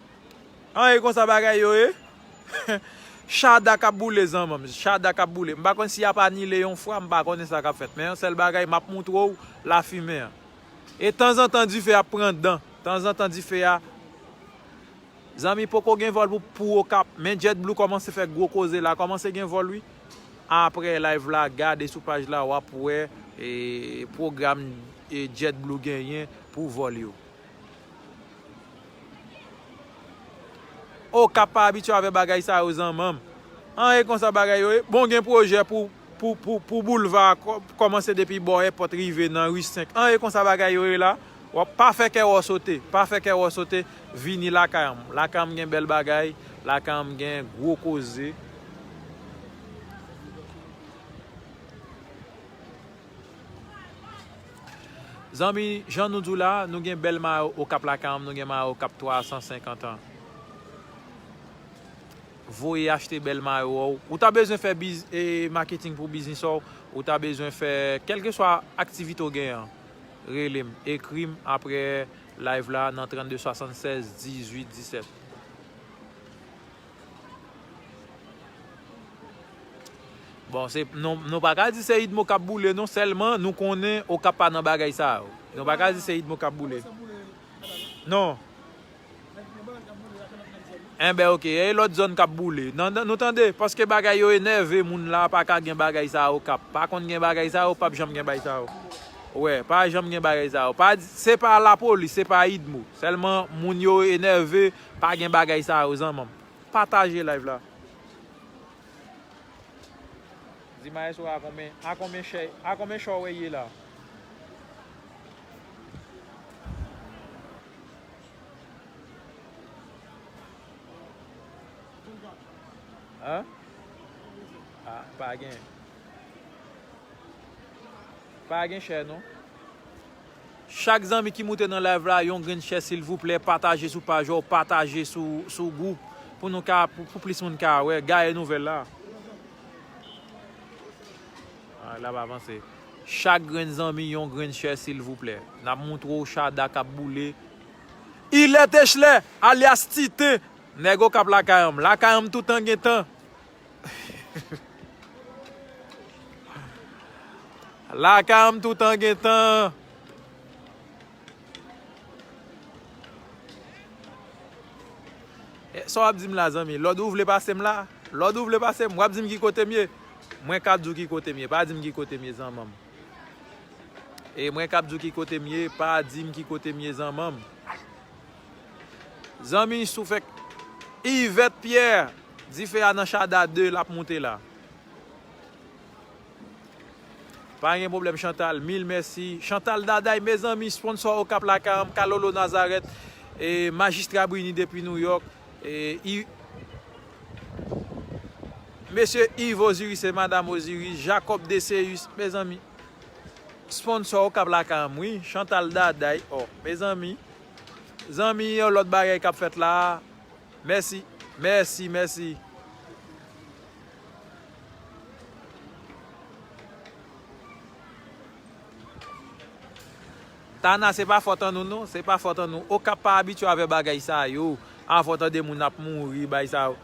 an e konsa bagay yo ye? Chada k ap boule zanmanm, chada k ap boule. M pa konn si y ap anile yon fwa, m pa konnen sa k ap fèt. Men yon sèl bagay, m ap moutre w lafimen an. E tanzantan dife ap pran dan. Tanzantan dife a. Zanmi, poko gen vòl pou, pou Okap. Men JetBlue kòmanse fè gwo koze la. Kòmanse gen vòl, wi. Apre live la, gade sou paj la, w ap wè, e, pwogram, e, JetBlue genyen pou vòl yo. Okap pa abitye avè bagay sa yo, zanmanm. An e konsa bagay yo ye. Bon, gen pwojè pou, pou, pou, pou boulva a kò-, kòmanse depi bò èpòt rive nan ri senk. An e konsa bagay yo ye la. W ap pa fè kè w sote. Pa fè kè w sote. Vini lakay an. Lakay an gen bèl bagay. Lakay an gen gwo koze. Zanmi, jan nou di w la, nou gen bèl mayo Okap lakay an, nou gen mayo Okap twa san senkant an. Voye achte bèl mayo a w. Ou ta bezwen fè biz, e, maketing pou biznis ou, ou ta bezwen fè kèlkeswa aktivite w genyen an. Rele m, ekri m apre live la nan trannde swasannsèz dizuit disèt. Bon, se, nou, nou pa ka di se Idmo k ap boule, non, sèlman nou konnen Okap pa nan bagay sa yo. Nou pa ka di se Idmo k ap boule. Non. Enben, ok. E lòt zòn k ap boule. Nan, nan, nou tande, paske bagay yo enève, moun la pa ka gen bagay sa yo k ap, pa konn gen bagay sa yo, p ap janm gen bagay sa yo. Wè, pa janm gen bagay sa yo. Pa di, se pa lapolis, se pa Idmo. Sèlman, moun yo enève, pa gen bagay sa yo, zanmanm. Pataje live la. Di maestro a konbyen, a konbyen chè, a konbyen chè w ye la? Hein? Ah, pa gen. Pa gen chè non. Chak zanmi ki moute nan live la, yon grenn share silvouplè, pataje sou paj ou, pataje sou, sou gwoup pou nou ka, pou, pou plis moun ka wè, gaye nouvèl la. Ah, l ap avanse. Chak grenn zanmi, yon grenn share silvouplè. N ap moutre w Chada k ap boule. Ilè Techlè, alyas Titen, nèg Okap lakay an m, lakay an m toutan gen tan. Lakay an m toutan gen tan. E, sa w ap di m la, zanmi? Lòd ou vle pase m la? Lòd ou vle pase m? W ap di m ki kote m ye? Mwen k ap di w ki kote m ye. Pa di m ki kote m ye, zanmanm. E mwen k ap di w ki kote m ye. Pa di m ki kote m ye, zanmanm. Zanmi, si w fèk Yvette Pierre, dife a nan Chada de, l ap moute la. Pa gen pwoblèm, Chantal. Mil mèsi. Chantal Daday, mezanmi, sponsò Okap lakay an m, Kalolo Nazareth, e, Majistra Brini depi Nouyòk, e, I-, Mesye Yves Osiris e Madam Osiris, Jacob Deseus, mezanmi. Sponsò Okap lakay an m, wi. Chantal Daday, o, mezanmi. Zanmi, yon lòt bagay k ap fèt la. Mèsi, mèsi, mèsi. Tana, se pa fòt an nou, non. Se pa fòt an nou. Okap pa abitye avè bagay sa yo. Avè w tande moun ap mouri, bagay sa yo.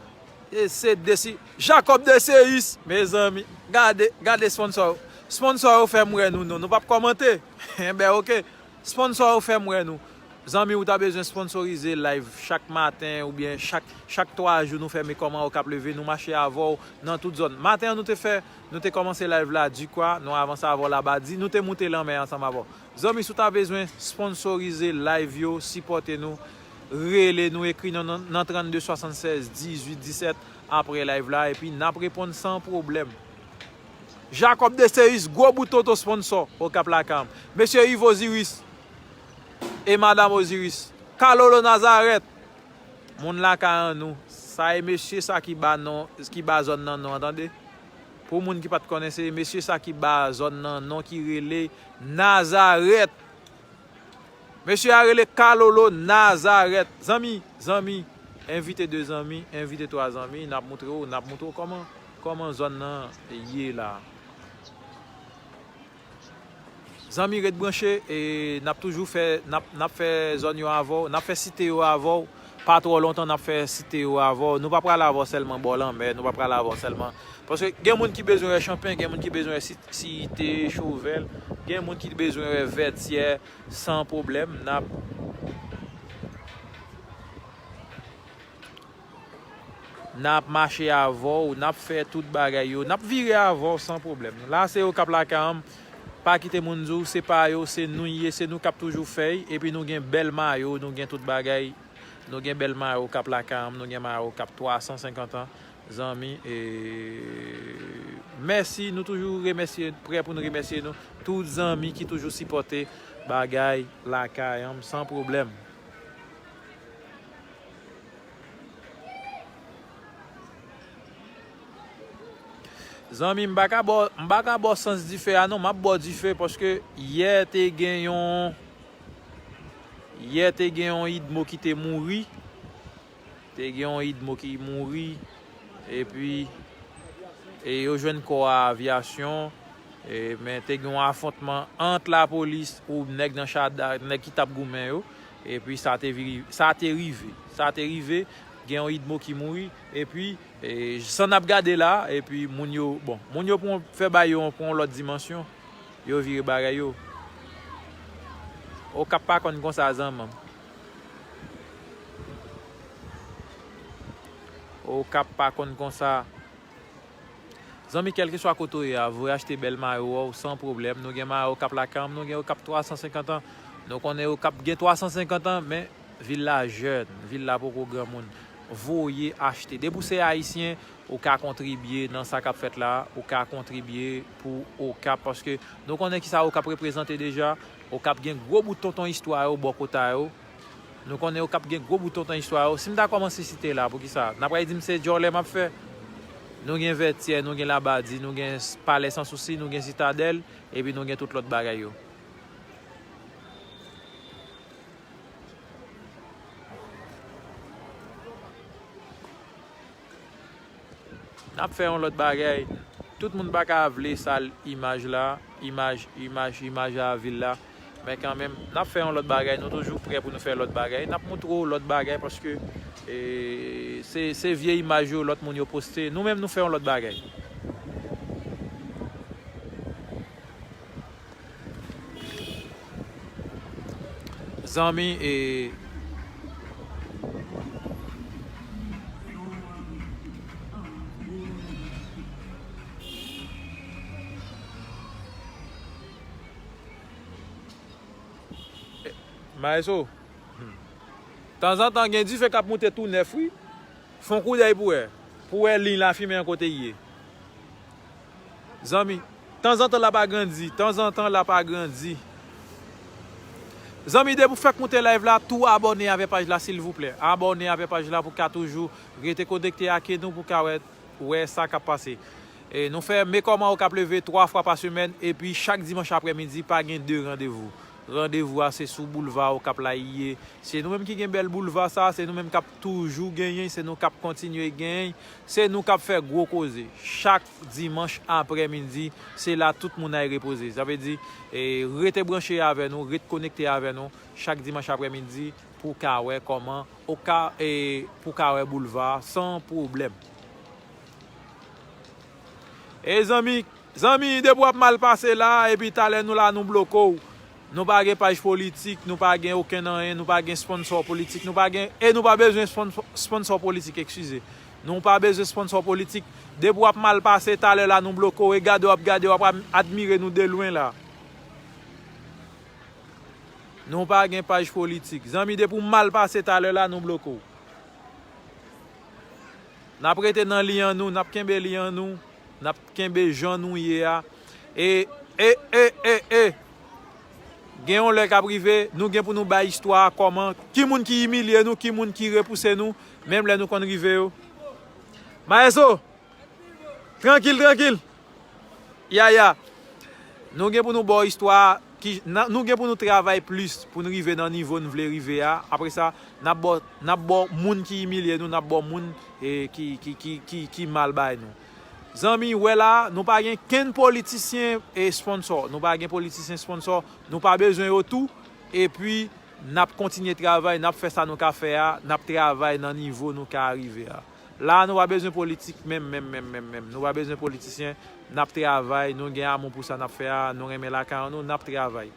E se desi-, Jacob Deseus, mezanmi. Gade, gade sponsò yo. Sponsò yo fè m wè nou, non. Nou p ap kòmante. Enben, ok. Sponsò yo fè m wè nou. Zanmi, ou ta bezwen sponsorize live chak maten oubyen chak, chak twa jou nou fè Men Kòman Okap Leve, nou mache avè w nan tout zòn. Maten an nou te fè, nou te kòmanse live la Dikwa, nou avanse avè w Labadi, nou te moute lanmè ansanm avè w. Zanmi, si w ta bezwen sponsorize live yo, sipòte nou, rele nou, ekri nou nan, nan trannde swasannsèz dizuit disèt apre live la, epi n ap reponn san pwoblèm. Jacob Deseus, gwo bout tonton sponsò Okap Lakay. Mesye Yves Osiris e Madam Osiris. Kalolo Nazareth, moun lakay an nou. Sa e mesye sa ki ba non, ki ba zòn nan non, tande. Pou moun ki pa t konnen, se mesye sa ki ba zòn nan non ki rele Nazareth. Mesye a rele Kalolo Nazareth. Zanmi, zanmi, envite de zanmi, envite twa zanmi, n ap moutre w, n ap moutre w kòman, kòman zòn nan ye la. Zanmi, ret branche, e n ap toujou fè, n ap, n ap fè zòn yo avè w, n ap fè site yo avè w. Pa twò lontan, n ap fè site yo avè w. Nou pa pral avè w sèlman bò lanmè, nou pa pral avè w sèlman. Paske gen moun ki bezwen wè Chanpen, gen moun ki bezwen wè si-, site Chovèl, gen moun ki bezwen wè Vètyè, san pwoblèm, n ap, n ap mache avè w, n ap fè tout bagay yo, n ap vire avè w san pwoblèm. La se Okap Lakay an, pa kite moun di w se pa yo, se nou ye, se nou k ap toujou fè y, epi nou gen bèl mayo, nou gen tout bagay, nou gen bèl mayo Okap Lakay an, nou gen mayo Okap twa san senkant an, zanmi, e mèsi, nou toujou remèsye, prè pou n remèsye nou, tout zanmi ki toujou sipòte bagay Lakay an, san pwoblèm. Zanmi, m pa ka ba w, m pa ka ba w sans dife a non, m ap ba w dife paske yè te gen yon, yè te gen yon idmo ki te mouri, te gen yon idmo ki mouri, epi, e yo jwenn kò a Avyasyon, e, men te gen yon afwontman ant lapolis ou nèg nan Chada, nèg ki t ap goumen yo, epi sa te viri-, sa te rive, sa te rive, gen yon idmo ki mouri, epi, e, san n ap gade la, epi moun yo, bon, moun yo pran, fè bay yo pran yon lòt dimansyon, yo vire bagay yo. Okap pa konn konsa, zanmi. Okap pa konn konsa. Zanmi, kèlkeswa kote w ye a, voye achte bèl mayo w san pwoblèm. Nou gen mayo Okap Lakay an, nou gen Okap twa san senkant an. Nou konnen Okap gen twa san senkant an, men vil la jèn, vil la poko granmoun. Voye achte. Depi w se Ayisyen, ou ka kontribye nan sa k ap fèt la, ou ka kontribye pou Okap, paske nou konnen kisa Okap reprezante deja. Okap gen gwo bout tonton istwa yo bò kote a yo. Nou konnen Okap gen gwo bout tonton istwa yo. Si m ta kòmanse site la, poukisa? N ap pral di m se djòlè m ap fè. Nou gen Vètyè, nou gen Labadi, nou gen s-, Palè Sansousi, nou gen Sitadèl, epi nou gen tout lòt bagay yo. N ap fè yon lòt bagay. Tout moun pa ka vle sal imaj la, imaj, imaj, imaj a vil la. Men kanmenm, n ap fè yon lòt bagay. Nou toujou prè pou nou fè lòt bagay. N ap montre w lòt bagay paske, e, se, se vye imaj yo lòt moun yo poste. Nou menm, nou fè yon lòt bagay. Zanmi, e, Maestro, tanzantan gen dife k ap moute tou nèf, wi. Fè yon koudèy pou wè. Pou wè liy lafimen an kote l ye. Zanmi, tanzantan l ap agrandi, tanzantan l ap agrandi. Zanmi, depi w fèk moute live la, tou abòne avè paj la, silvouplè. Abòne avè paj la pou w ka toujou rete konekte ak nou, pou w ka wè, wè sa k ap pase. E nou fè Men Kòman Okap Leve twa fwa pa semèn, epi chak dimanch aprèmidi, pa gen de randevou. Randevou a se sou boulva Okap la li ye. Se nou menm ki gen bèl boulva sa, se nou menm k ap toujou genyen, se nou k ap kontinye genyen, se nou k ap fè gwo koze. Chak dimanch aprèmidi, se la tout moun ay repoze. Sa vle di, e, rete branche avè nou, ret konekte avè nou, chak dimanch aprèmidi, pou w ka wè kòman, ou ka, e, pou w ka wè boulva san pwoblèm. E zanmi, zanmi, depi w ap mal pase la, epi talè nou la, nou bloke w. Nou pa gen paj politik, nou pa gen okenn anyen, nou pa gen sponsò politik, nou pa gen, e nou pa bezwen sponsò, sponsò politik, eskize. Nou pa bezwen sponsò politik. Depi w ap mal pase, talè la nou bloke w, e gade w ap gade, w ap admire nou de lwen la. Nou pa gen paj politik. Zanmi, depi w mal pase, talè la nou bloke w. N ap rete nan li an nou, n ap kenbe li an nou, n ap kenbe jan nou ye a. E, e, e, e, e, gen yon lè k ap rive, nou gen pou nou bay istwa a kòman, ki moun ki imilye nou, ki moun ki repouse nou, menm lè nou konn rive yo. Maestro, trankil, trankil. Ya, ya. Nou gen pou nou ba w istwa ki, nan, nou gen pou nou travay plis pou n rive nan nivo n vle rive a. Apre sa, n ap ba, n ap ba w moun ki imilye nou, n ap ba w moun, e, ki, ki, ki, ki, ki mal bay nou. Zanmi, wè la, nou pa gen kenn politisyen, e, sponsò. Nou pa gen politisyen sponsò. Nou pa bezwen yo tou. Epi, n ap kontinye travay, n ap fè sa nou ka fè a, n ap travay nan nivo nou ka rive a. La, nou pa bezwen politik menm, menm, menm, menm, menm. Nou pa bezwen politisyen. N ap travay, nou gen amou pou sa n ap fè a, nou renmen lakay an nou, n ap travay.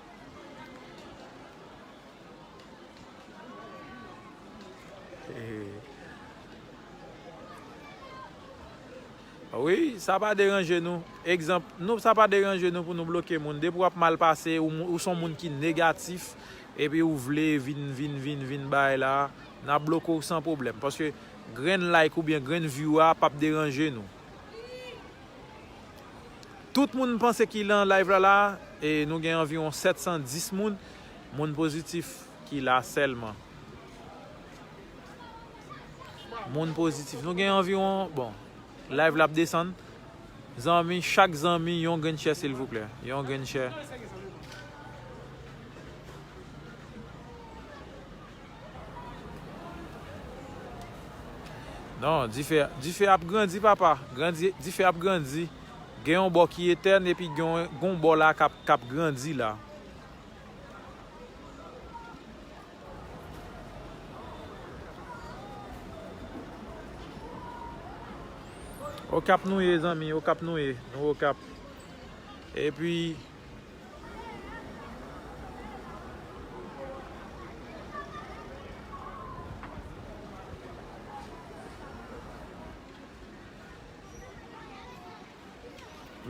Wi, sa pa deranje nou. Egzanp, nou, sa pa deranje nou pou nou bloke moun. Depi w ap mal pase, ou, ou s on moun ki negatif, epi ou vle vin, vin, vin, vin bay la, n ap bloke w san pwoblèm. Paske grenn like oubyen grenn view a p ap deranje nou. Tout moun panse ki lan live la la, e nou gen anviwon sèt san dis moun, moun pozitif ki la sèlman. Moun pozitif. Nou gen anviwon, bon, live la ap desann. Zanmi, chak zanmi, yon grenn share, silvouplè. Yon grenn share. Non, dife, dife ap grandi, papa. Grandi, dife ap grandi. Gen yon bò ki etèn, epi gen yon, gen yon bò la k ap, k ap grandi la. Okap nou ye, zanmi, Okap nou ye. Nou Okap. Epi,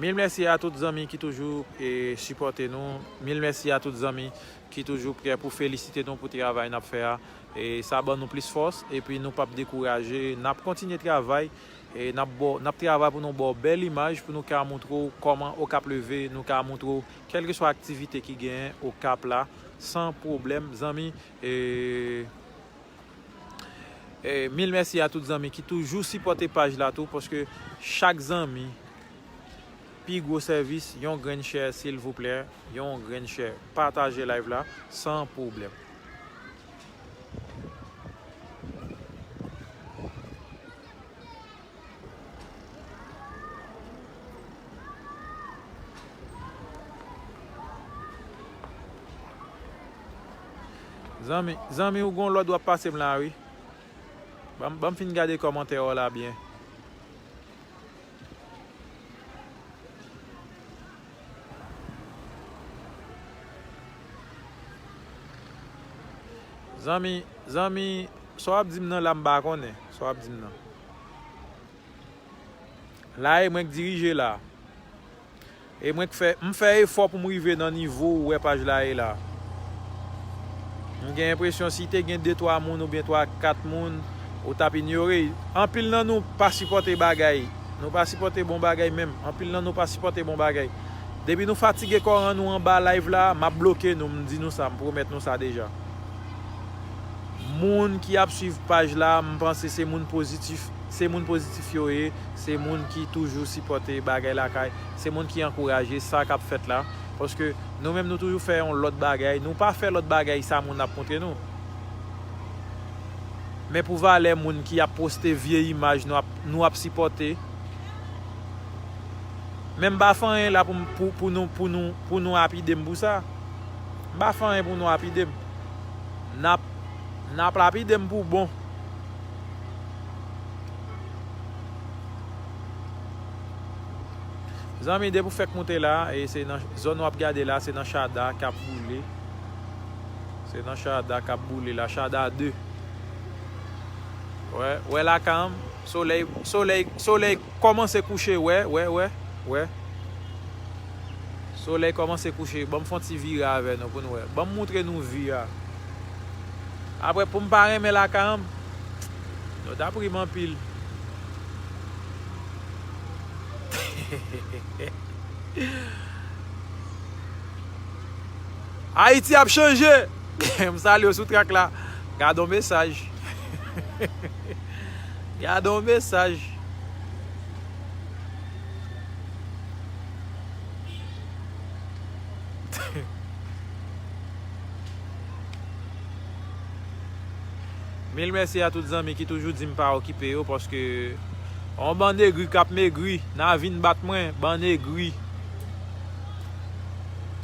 mil mèsi a tout zanmi ki toujou, e, sipòte nou. Mil mèsi a tout zanmi ki toujou prè pou felisite nou pou travay n ap fè a. E sa ban nou plis fòs, epi nou p ap dekouraje. N ap kontinye travay, e n ap ba w, n ap travay pou nou ba w bèl imaj, pou nou ka montre w kòman Okap leve, nou ka montre w kèlkeswa aktivite ki genyen Okap la, san pwoblèm, zanmi. E, e mil mèsi a tout zanmi ki toujou sipòte paj la tou, paske chak zanmi, pi gwo sèvis, yon grenn share, silvouplè, yon grenn share. Pataje live la, san pwoblèm. Zanmi, zanmi, ou gon lòd w ap pase m la, wi. Ban m, ban m fin gade kòmantè w la byen. Zanmi, zanmi, sa w ap di m nan la, m pa konnen. Sa w ap di m nan. La, e mwen k dirije la. E mwen k fè, m fè efò pou m rive nan nivo ou wè paj la ye la. M gen enpresyon si te gen de twa moun oubyen twa kat moun, ou t ap inyore. Anpil nan nou pa sipòte bagay. Nou pa sipòte bon bagay menm. Anpil nan nou pa sipòte bon bagay. Depi nou fatige kò an nou anba live la, m ap bloke nou, m di nou sa, m pwomèt nou sa deja. Moun ki ap swiv paj la, m panse se moun pozitif, se moun pozitif yo ye, se moun ki toujou sipòte bagay lakay, se moun ki ankouraje sa k ap fèt la. Paske nou menm nou toujou fè yon lòt bagay, nou pa fè lòt bagay sa moun ap montre nou. Men pou valè moun ki ap poste vye imaj nou ap, nou ap sipòte. Men m pa fè anyen la pou, pou, pou nou, pou nou, pou nou lapide m pou sa. M pa fè anyen pou nou lapide m. N ap, n ap lapide m pou bon. Zanmi, depi w fèk moute la, e se nan zòn w ap gade la, se nan Chada k ap boule. Se nan Chada k ap boule la, Chada de. Wè, wè la kanmenm, solèy, solèy, solèy kòmanse kouche, wè, wè, wè, wè. Solèy kòmanse kouche, ban m fè yon ti vire avè nou pou nou wè. Ban m moutre nou vi a. Apre, pou m pa renmen la kanmenm, nou t ap ri m anpil. Ayiti ap chanje! M salye w sou trak la. Gade yon mesaj. Gade yon mesaj. Mil mèsi a tout zanmi ki toujou di m pa okipe yo, paske yon bann egri k ap megri, n a vin bat mwen, bann egri.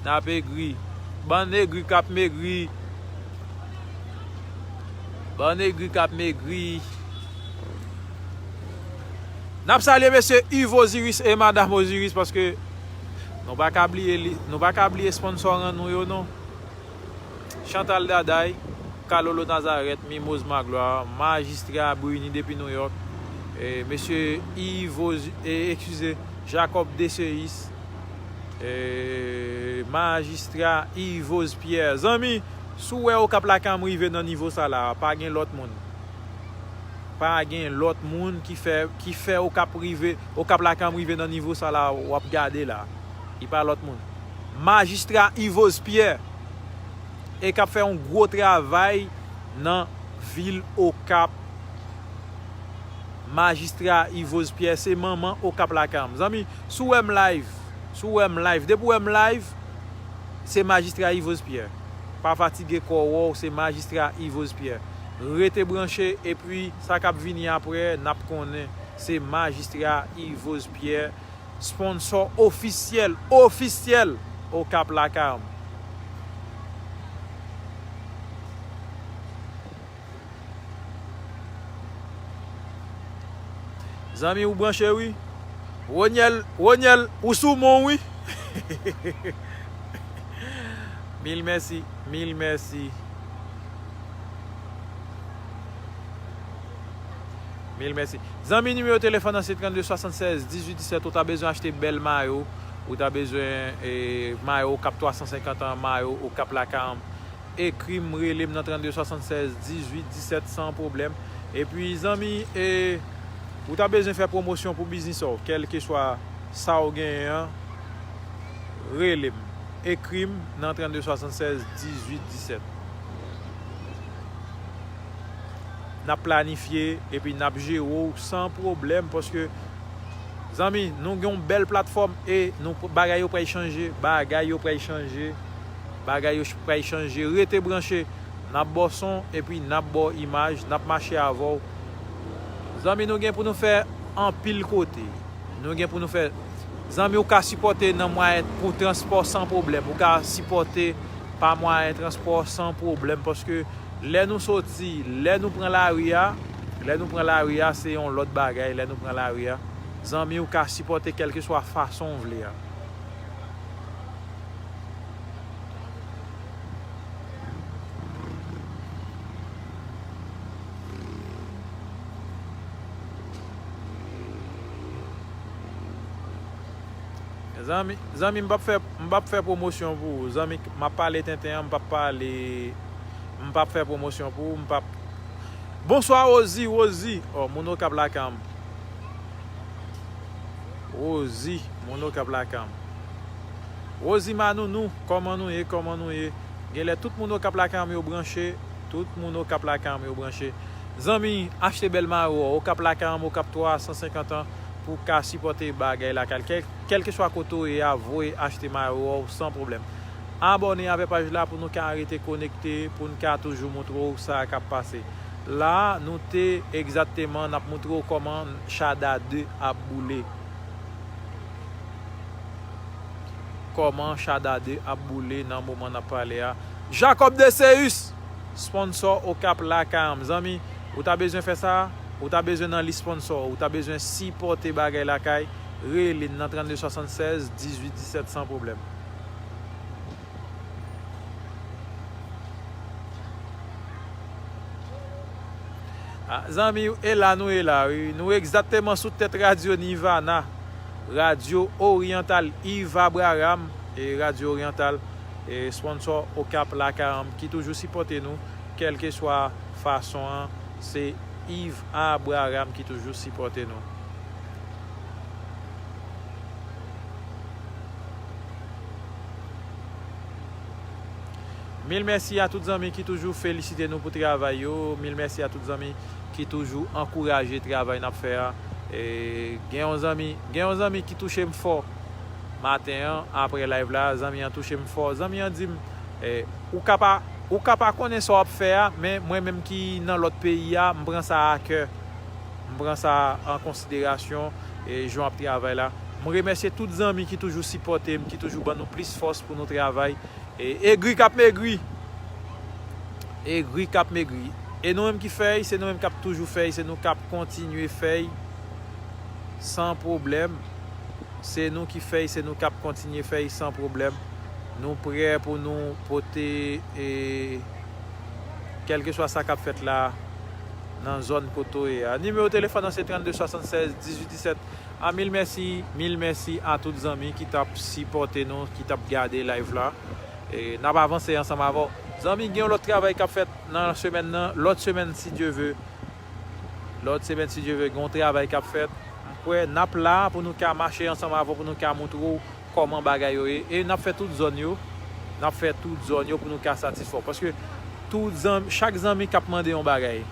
N ap egri. Bann egri k ap megri. Bann egri k ap megri. N ap salye mesye Yves Osiris e madam Osiris, paske nou pa ka bliye li, nou pa ka bliye sponsò rann nou yo non. Chantal Daday, Kalolo Nazareth, Mimoz Magloire, Majistra Bruni depi New York, e, mesye Yves, e, eskize, Jacob Deseus, e, Majistra Yves Pierre. Zanmi, si w wè Okap Lakam rive nan nivo sa la, pa gen lòt moun. Pa gen lòt moun ki fè, ki fè Okap rive, Okap Lakam rive nan nivo sa la w ap gade la. Li pa lòt moun. Majistra Yves Pierre. E k ap fè yon gwo travay nan vil Okap. Majistra Yves Pierre se manman Okap Lakam. Zanmi, si w wè m live, si w wè m live, depi w wè m live, se Majistra Yves Pierre. Pa fatige kò w, se Majistra Yves Pierre. Rete branche, epi sa k ap vini apre, n ap konnen se Majistra Yves Pierre. Sponsò ofisyèl, ofisyèl Okap Lakam. Zanmi, ou branche wi. Ronyèl, Ronyèl, ou sou mon wi. Mil mèsi, mil mèsi. Mil mèsi. Zanmi, nimewo telefòn nan se trannde swasannsèz dizuit disèt. Ou ta bezwen achte bèl mayo, ou ta bezwen, e, mayo Okap twa san senkant an, mayo Okap Lakam, ekri m, rele m nan trannde swasannsèz dizuit disèt san pwoblèm. Epi, zanmi, e, ou ta bezwen fè pwomosyon pou biznis ou, kèlkeswa sa w genyen an, rele m, ekri m nan trannde swasannsèz dizuit disèt. N ap planifye epi n ap jere w san pwoblèm, paske, zanmi, nou gen yon bèl platfòm e nou, bagay yo pral chanje, bagay yo pral chanje, bagay yo ch-, pral chanje. Rete branche, n ap ba w son epi n ap ba w imaj, n ap mache avè w. Zanmi, nou gen pou nou fè anpil kote. Nou gen pou nou fè. Zanmi, ou ka sipòte nan mwayen pou transpò san pwoblèm. Ou ka sipòte pa mwayen transpò san pwoblèm, paske lè nou soti, lè nou pran lari a, lè nou pran lari a, se yon lòt bagay, lè nou pran lari a. Zanmi, ou ka sipòte kèlkeswa fason w vle a. Zanmi, zanmi, m p ap fè, m p ap fè pwomosyon pou ou. Zanmi, m ap pale tenten an, m p ap pale, m p ap fè pwomosyon pou ou, m p ap. Bonswa, Rozi, Rozi. Ò, moun Okap Lakam. Rozi, moun Okap Lakam. Rozi Manounou, kòman nou ye, kòman nou ye? Genlè tout moun Okap Lakam yo branche, tout moun Okap Lakam yo branche. Zanmi, achte bèl mayo, Okap Lakam, Okap twa san senkant an, pou w ka sipòte bagay lakay. Kèl, kèlkeswa kote w ye a, voye achte mayo san pwoblèm. Abòne avè paj la pou nou ka rete konekte, pou n ka toujou montre w sa k ap pase. La, nou te egzakteman n ap montre w kòman Chada de ap boule. Kòman Chada de ap boule nan moman n ap pale a. Jacob Deseus, sponsò Okap Lakam. Zanmi, ou ta bezwen fè sa, ou ta bezwen nan lis sponsò, ou ta bezwen sipòte bagay lakay, rele n nan trannde swasannsèz dizuit disèt san pwoblèm. Ah, zanmi, e la nou ye la, wi. Nou egzakteman sou tèt Radyo Nirvana, Radyo Oryantal Yves Abraham, e Radyo Oryantal, e sponsò Okap Lakanm ki toujou sipòte nou, kèlkeswa fason an, se Yves Abraham ki toujou sipòte nou. Mil mèsi a tout zanmi ki toujou felisite nou pou travay yo. Mil mèsi a tout zanmi ki toujou ankouraje travay n ap fè a. E, gen yon zanmi, gen yon zanmi ki touche m fò maten an, apre live la, zanmi an touche m fò. Zanmi an di m, e, ou ka pa, ou ka pa konnen sa w ap fè a, men mwen menm ki nan lòt peyi a, m pran sa a kè. M pran sa an konsiderasyon, e, jan w ap travay la. M remèsye tout zanmi ki toujou sipòte m, ki toujou ban nou plis fòs pou nou travay. E, egri k ap megri. Egri k ap megri. E nou menm ki fè y, se nou menm k ap toujou fè y, se nou k ap kontinye fè y san pwoblèm. Se nou ki fè y, se nou k ap kontinye fè y san pwoblèm. Nou prè pou nou pote, e, kèlkeswa sa k ap fèt la nan zòn kote w ye a. Nimewo telefòn nan se trannde swasannsèz dizuit disèt. A, mil mèsi, mil mèsi a tout zanmi ki t ap sipòte nou, ki t ap gade live la. E, n ap avanse ansanm avè w. Zanmi, gen yon lòt travay k ap fèt nan semèn nan, lòt semèn, si Dye ve. Lòt semèn, si Dye ve, gen yon travay k ap fèt. M kwè n ap la pou nou ka mache ansanm avè w, pou nou ka montre w kòman bagay yo ye. E n ap fè tout zòn yo. N ap fè tout zòn yo pou nou ka satisfè w. Paske tout zanmi, chak zanmi k ap mande yon bagay.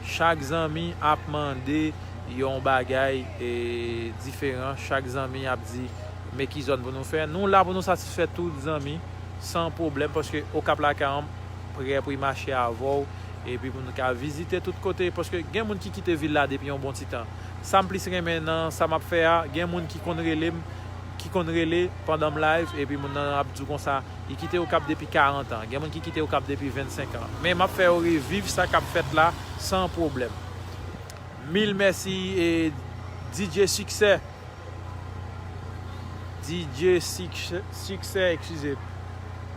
Chak zanmi ap mande yon bagay, e, diferan. Chak zanmi ap di, men ki zòn pou nou fè. Nou la pou nou satisfè tout zanmi, san pwoblèm, paske Okap Lakanm prè pou y mache avè w, epi pou nou ka vizite tout kote, paske gen moun ki kite vil la depi yon bon ti tan. Sa m plis renmen nan sa m ap fè a, gen moun ki konn rele m, ki konn rele pandan m live, epi moun nan ap di w konsa, li kite Okap depi karant an, gen moun ki kite Okap depi vennsenk an. Men m ap fè yo reviv sa k ap fèt la san pwoblèm. Mil mèsi, e, D J Siksè. D J Siksè, Siksè, eskize m.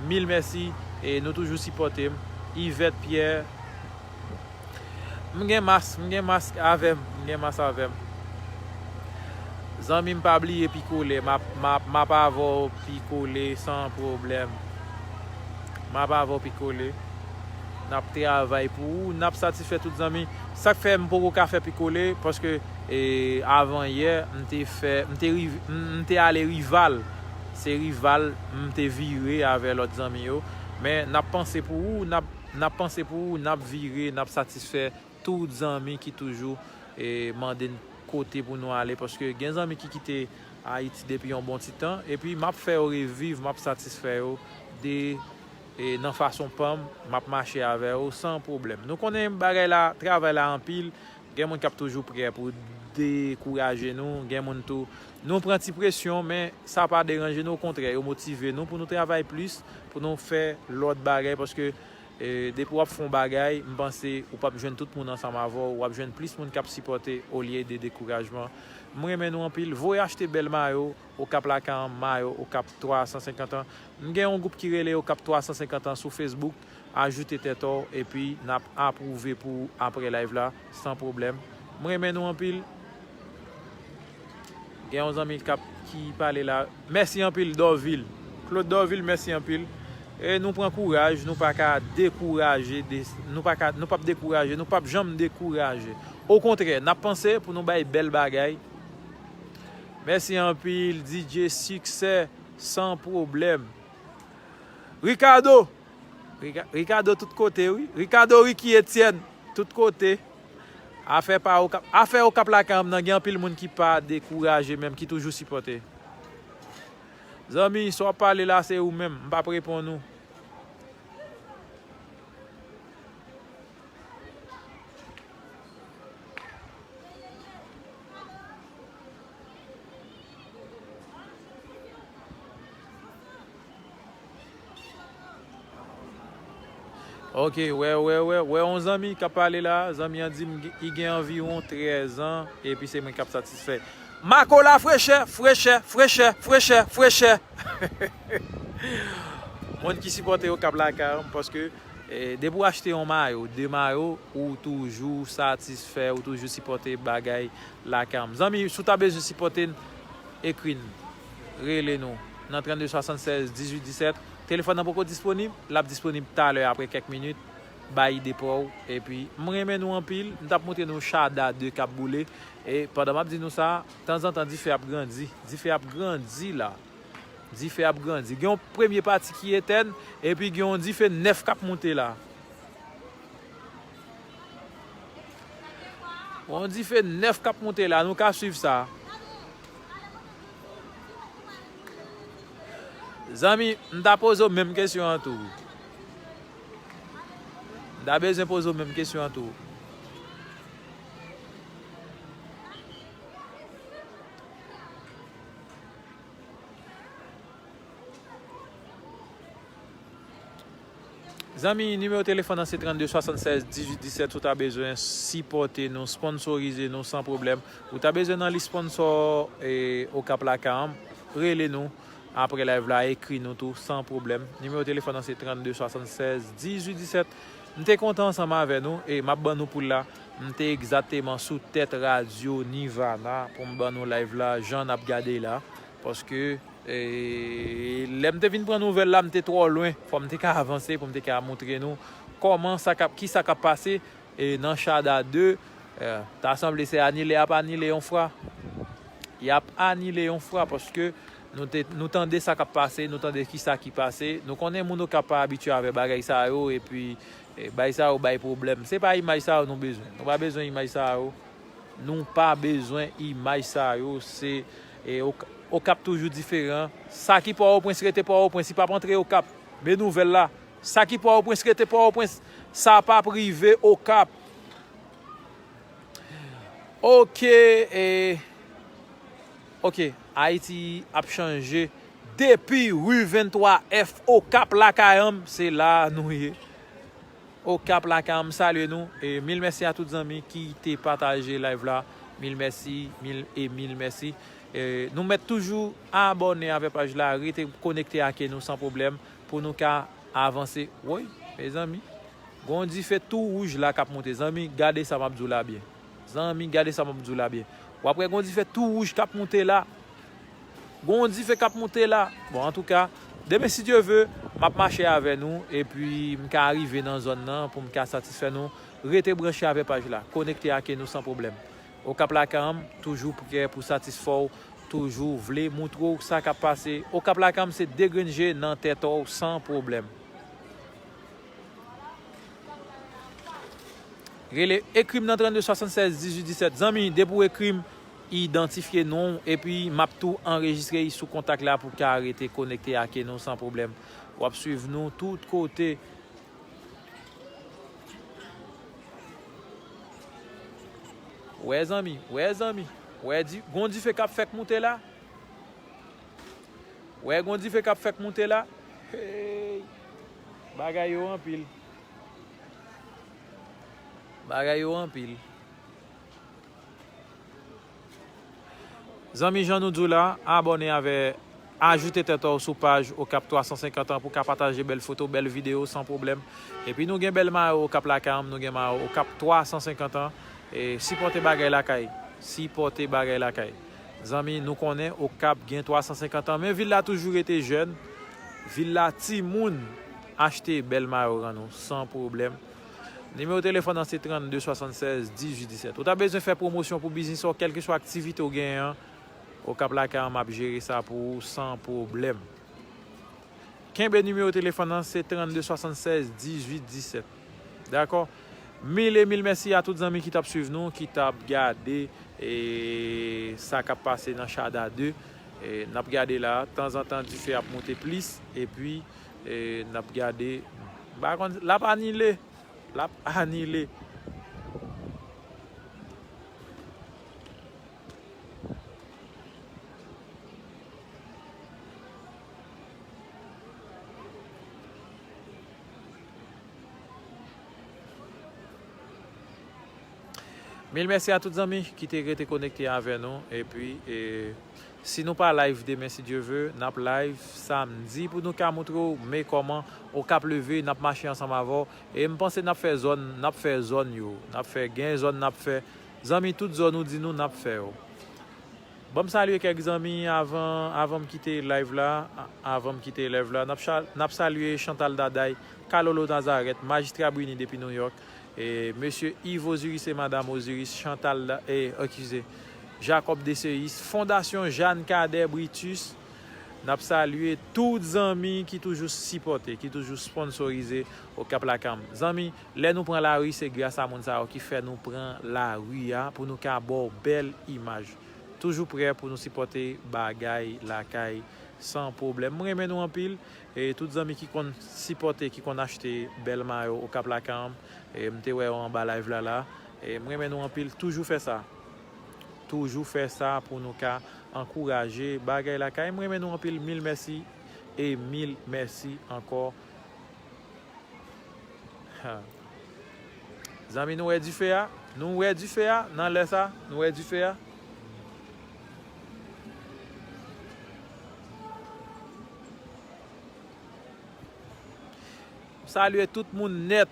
Mil mèsi, e nou toujou sipòte m. Yvette Pierre. M gen mas, m gen mas avè m, m gen mas avè m. Zanmi m, pa bliye pikole, m ap, m ap, m ap avè w pikole san pwoblèm. M ap avè w pikole. N ap travay pou ou, n ap satisfè tout zanmi. Sa k fè m poko ka fè pikole, paske, e, avan yè, m te fè, m te riv-, m, m te ale Rival. Se Rival, m te vire avè lòt zanmi yo. Men n ap panse pou ou, n ap, n ap panse pou ou, n ap vire, n ap satisfè tout zanmi ki toujou, e, mande n kote pou nou ale, paske gen zanmi ki kite Ayiti depi yon bon ti tan, epi m ap fè yo reviv, m ap satisfè yo de, e, nan fason pa m, m ap mache avè yo san pwoblèm. Nou konnen bagay la, travay la anpil, gen moun k ap toujou prè pou dekouraje nou, gen moun tou, nou pran ti presyon, men sa pa deranje nou, okontrè, yo motive nou pou nou travay plis, pou nou fè lòt bagay, paske E, depi w ap fè yon bagay, m panse ou p ap jwenn tout moun ansanm avè w, w ap jwenn plis moun k ap sipòte olye de dekourajman. M renmen nou anpil. Voye achte bèl mayo, Okap Lakanm, mayo Okap twa san senkant an. M gen yon gwoup ki rele Okap twa san senkant an sou Facebook. Ajoute tèt w, epi n ap apwouve pou ou apre live la, san pwoblèm. M renmen nou anpil. Gen yon zanmi k ap, ki pale la. Mèsi anpil, Dorvil. Claude Dorvil, mèsi anpil. E nou pran kouraj, nou pa ka dekouraje, de, nou pa ka, nou p ap dekouraje, nou p ap janm dekouraje. Okontrè, n ap panse pou nou bay bèl bagay. Mèsi anpil, D J Siksè, san pwoblèm. Ricardo! Rica-, Ricardo tout kote, wi. Ricardo, Ricky Etienne, tout kote. Afè pa Okap, afè Okap Lakanm nan, gen anpil moun ki pa dekouraje menm, ki toujou sipòte. Zanmi, sa w ap pale la, se ou menm, m p ap reponn ou. Ok, wè, wè, wè, wè yon zanmi k ap pale la. Zanmi an di m li gen anviwon trèz an, epi se mwen k ap satisfè. Mako la frechè, frechè, frechè, frechè, frechè. Moun ki sipòte Okap lakay an, paske, eh, depi w achte yon mayo, de mayo, ou toujou satisfè, ou toujou sipòte bagay lakay an. Zanmi, si w ta bezwen sipòte n, ekri n, rele nou nan trannde swasannsèz dizuit disèt. Telefòn nan poko disponib, l ap disponib talè apre kèk minit. Bay ide pa w. Epi, m renmen nou anpil. M t ap montre nou Chada de k ap boule. E pandan m ap di nou sa, tanzantan dife ap grandi. Dife ap grandi la. Dife ap grandi. Gen yon premye pati ki etèn, epi gen yon dife nèf k ap monte la. Yon dife nèf k ap monte la, nou ka swiv sa. Zanmi, m ta poze w menm kesyon an tou. M ta bezwen poze w menm kesyon an tou. Zanmi, nimewo telefòn nan se trannde swasannsèz dizuit disèt, si w ta bezwen sipòte nou, sponsorize nou san pwoblèm. Ou ta bezwen nan lis sponsò, e, Okap lakay an, rele nou apre live la, ekri nou tou san pwoblèm. Nimewo telefòn nan se trannde swasannsèz dizuit disèt. M te kontan ansanm avè nou, e m ap ban nou poul la. M te egzakteman sou tèt radyo Nirvana pou m ban nou live la, jan n ap gade la. Paske, e, lè m te vin pran nouvèl la, m te twò lwen. Fò m te ka avanse pou m te ka montre nou kòman sa k ap, kisa k ap pase, e, nan Chada de. E, ta sanble se anile y ap anile yon fwa. Y ap anile yon fwa paske nou te, nou tande sa k ap pase, nou tande kisa ki pase. Nou konnen moun Okap pa abitye avè bagay sa yo, epi, e, bagay sa yo bay pwoblèm. Se pa imaj sa yo nou bezwen. Nou pa bezwen imaj sa yo. Nou pa bezwen imaj sa yo. Se, e, Ok-, Okap toujou diferan. Sa ki Pòtoprens rete Pòtoprens, li p ap antre Okap. Men nouvèl la. Sa ki Pòtoprens rete Pòtoprens. Sa p ap rive Okap. Ok, e, ok, Ayiti ap chanje depi ri venntwa F Okap lakay an, se la nou ye. Okap lakay an, m salye nou. E mil mèsi a tout zanmi ki te pataje live la. Mil mèsi, mil e mil mèsi. E nou mèt toujou abòne avè paj la, rete konekte ak nou san pwoblèm pou nou ka avanse. Woy, mezanmi, gon dife tou wouj la k ap monte. Zanmi, gade sa m ap di w la byen. Zanmi, gade sa m ap di w la byen. W ap wè gon dife tou wouj k ap monte la. Gon dife k ap monte la. Bon, antouka, demen, si Dye ve, m ap mache avè nou, epi m ka rive nan zòn nan pou m ka satisfè nou. Rete branche avè paj la. Konekte ak nou san pwoblèm. Okap lakay an, toujou prè pou satisfè w, toujou vle moutre w sa k ap pase. Okap lakay an, se de grenn je nan tèt w san pwoblèm. Rele, ekri m nan trannde swasannsèz dizuit disèt. Zanmi, depi w ekri m, idantifye non w, epi m ap tou anrejistre l sou kontak la pou w ka rete konekte ak nou san pwoblèm. W ap swiv nou tout kote. Wè zanmi, wè zanmi, wè di, gon dife k ap fèk moute la. Wè, gon dife k ap fèk moute la. Hey! Bagay yo anpil. Bagay yo anpil. Zanmi, jan nou di w la, abòne avè, ajoute tèt ou sou paj Okap twa san senkant an pou ka pataje bèl foto, bèl videyo san pwoblèm. Epi nou gen bèl mayo Okap lakay an, nou gen mayo Okap twa san senkant an. E, sipòte bagay lakay. Sipòte bagay lakay. Zanmi, nou konnen Okap gen twa san senkant an, men vil la toujou rete jèn. Vil la timoun. Achte bèl mayo rann ou san pwoblèm. Nimewo telefòn nan se trannde swasannsèz dizuit disèt. Ou ta bezwen fè pwomosyon pou biznis ou, kèlkeswa aktivite w genyen an, Okap lakay an, m ap jere sa pou ou san pwoblèm. Kenbe nimewo telefòn nan, se trannde swasannsèz dizuit disèt. Dakò? Mil e mil mèsi a tout zanmi ki t ap swiv nou, ki t ap gade, e, sa k ap pase nan Chada de. E, n ap gade la, tanzantan dife ap moute plis, epi, e, n ap gade, m pa konn, l ap anile, l ap anile. Mil mèsi a tout zanmi ki te rete konekte avè nou. Epi, e, si nou pa live demen, si Dye ve, n ap live samdi pou nou ka montre w men kòman ou k ap leve, n ap mache ansanm avè w. E m panse n ap fè zòn, n ap fè zòn yo. N ap fè, gen zòn n ap fè. Zanmi, tout zòn ou di nou, n ap fè yo. Ban m salye kèk zanmi avan, avan m kite live la. A-, avan m kite live la, n ap cha-, n ap salye Chantal Daday, Kalolo Nazareth, Majistra Brini depi New York, e Mesye Yves Osiris e Madam Osiris, Chantal Da-, e, eskize, Jacob Deseus, Fondasyon Jeanne Cadet Britus. N ap salye tout zanmi ki toujou sipòte, ki toujou sponsorize Okap Lakamp. Zanmi, lè nou pran lari, se gras a moun sa yo ki fè nou pran lari a pou nou ka ba w bèl imaj. Toujou prè pou nou sipòte bagay lakay san pwoblèm. M renmen nou anpil. E tout zanmi ki konn sipòte, ki konn achte bèl mayo Okap Lakamp, e m te wè yo anba live la la. E m renmen nou anpil. Toujou fè sa. Toujou fè sa pou nou ka ankouraje bagay lakay. M renmen nou anpil. Mil mèsi e mil mèsi ankò. Ha. Zanmi, nou wè dife a? Nou wè dife a nan lè sa? Nou wè dife a? Salye tout moun nèt.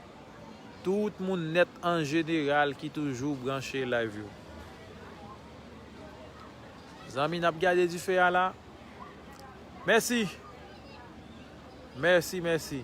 Tout moun nèt an jeneral ki toujou branche live yo. Zanmi, n ap gade dife a la. Mèsi. Mèsi, mèsi.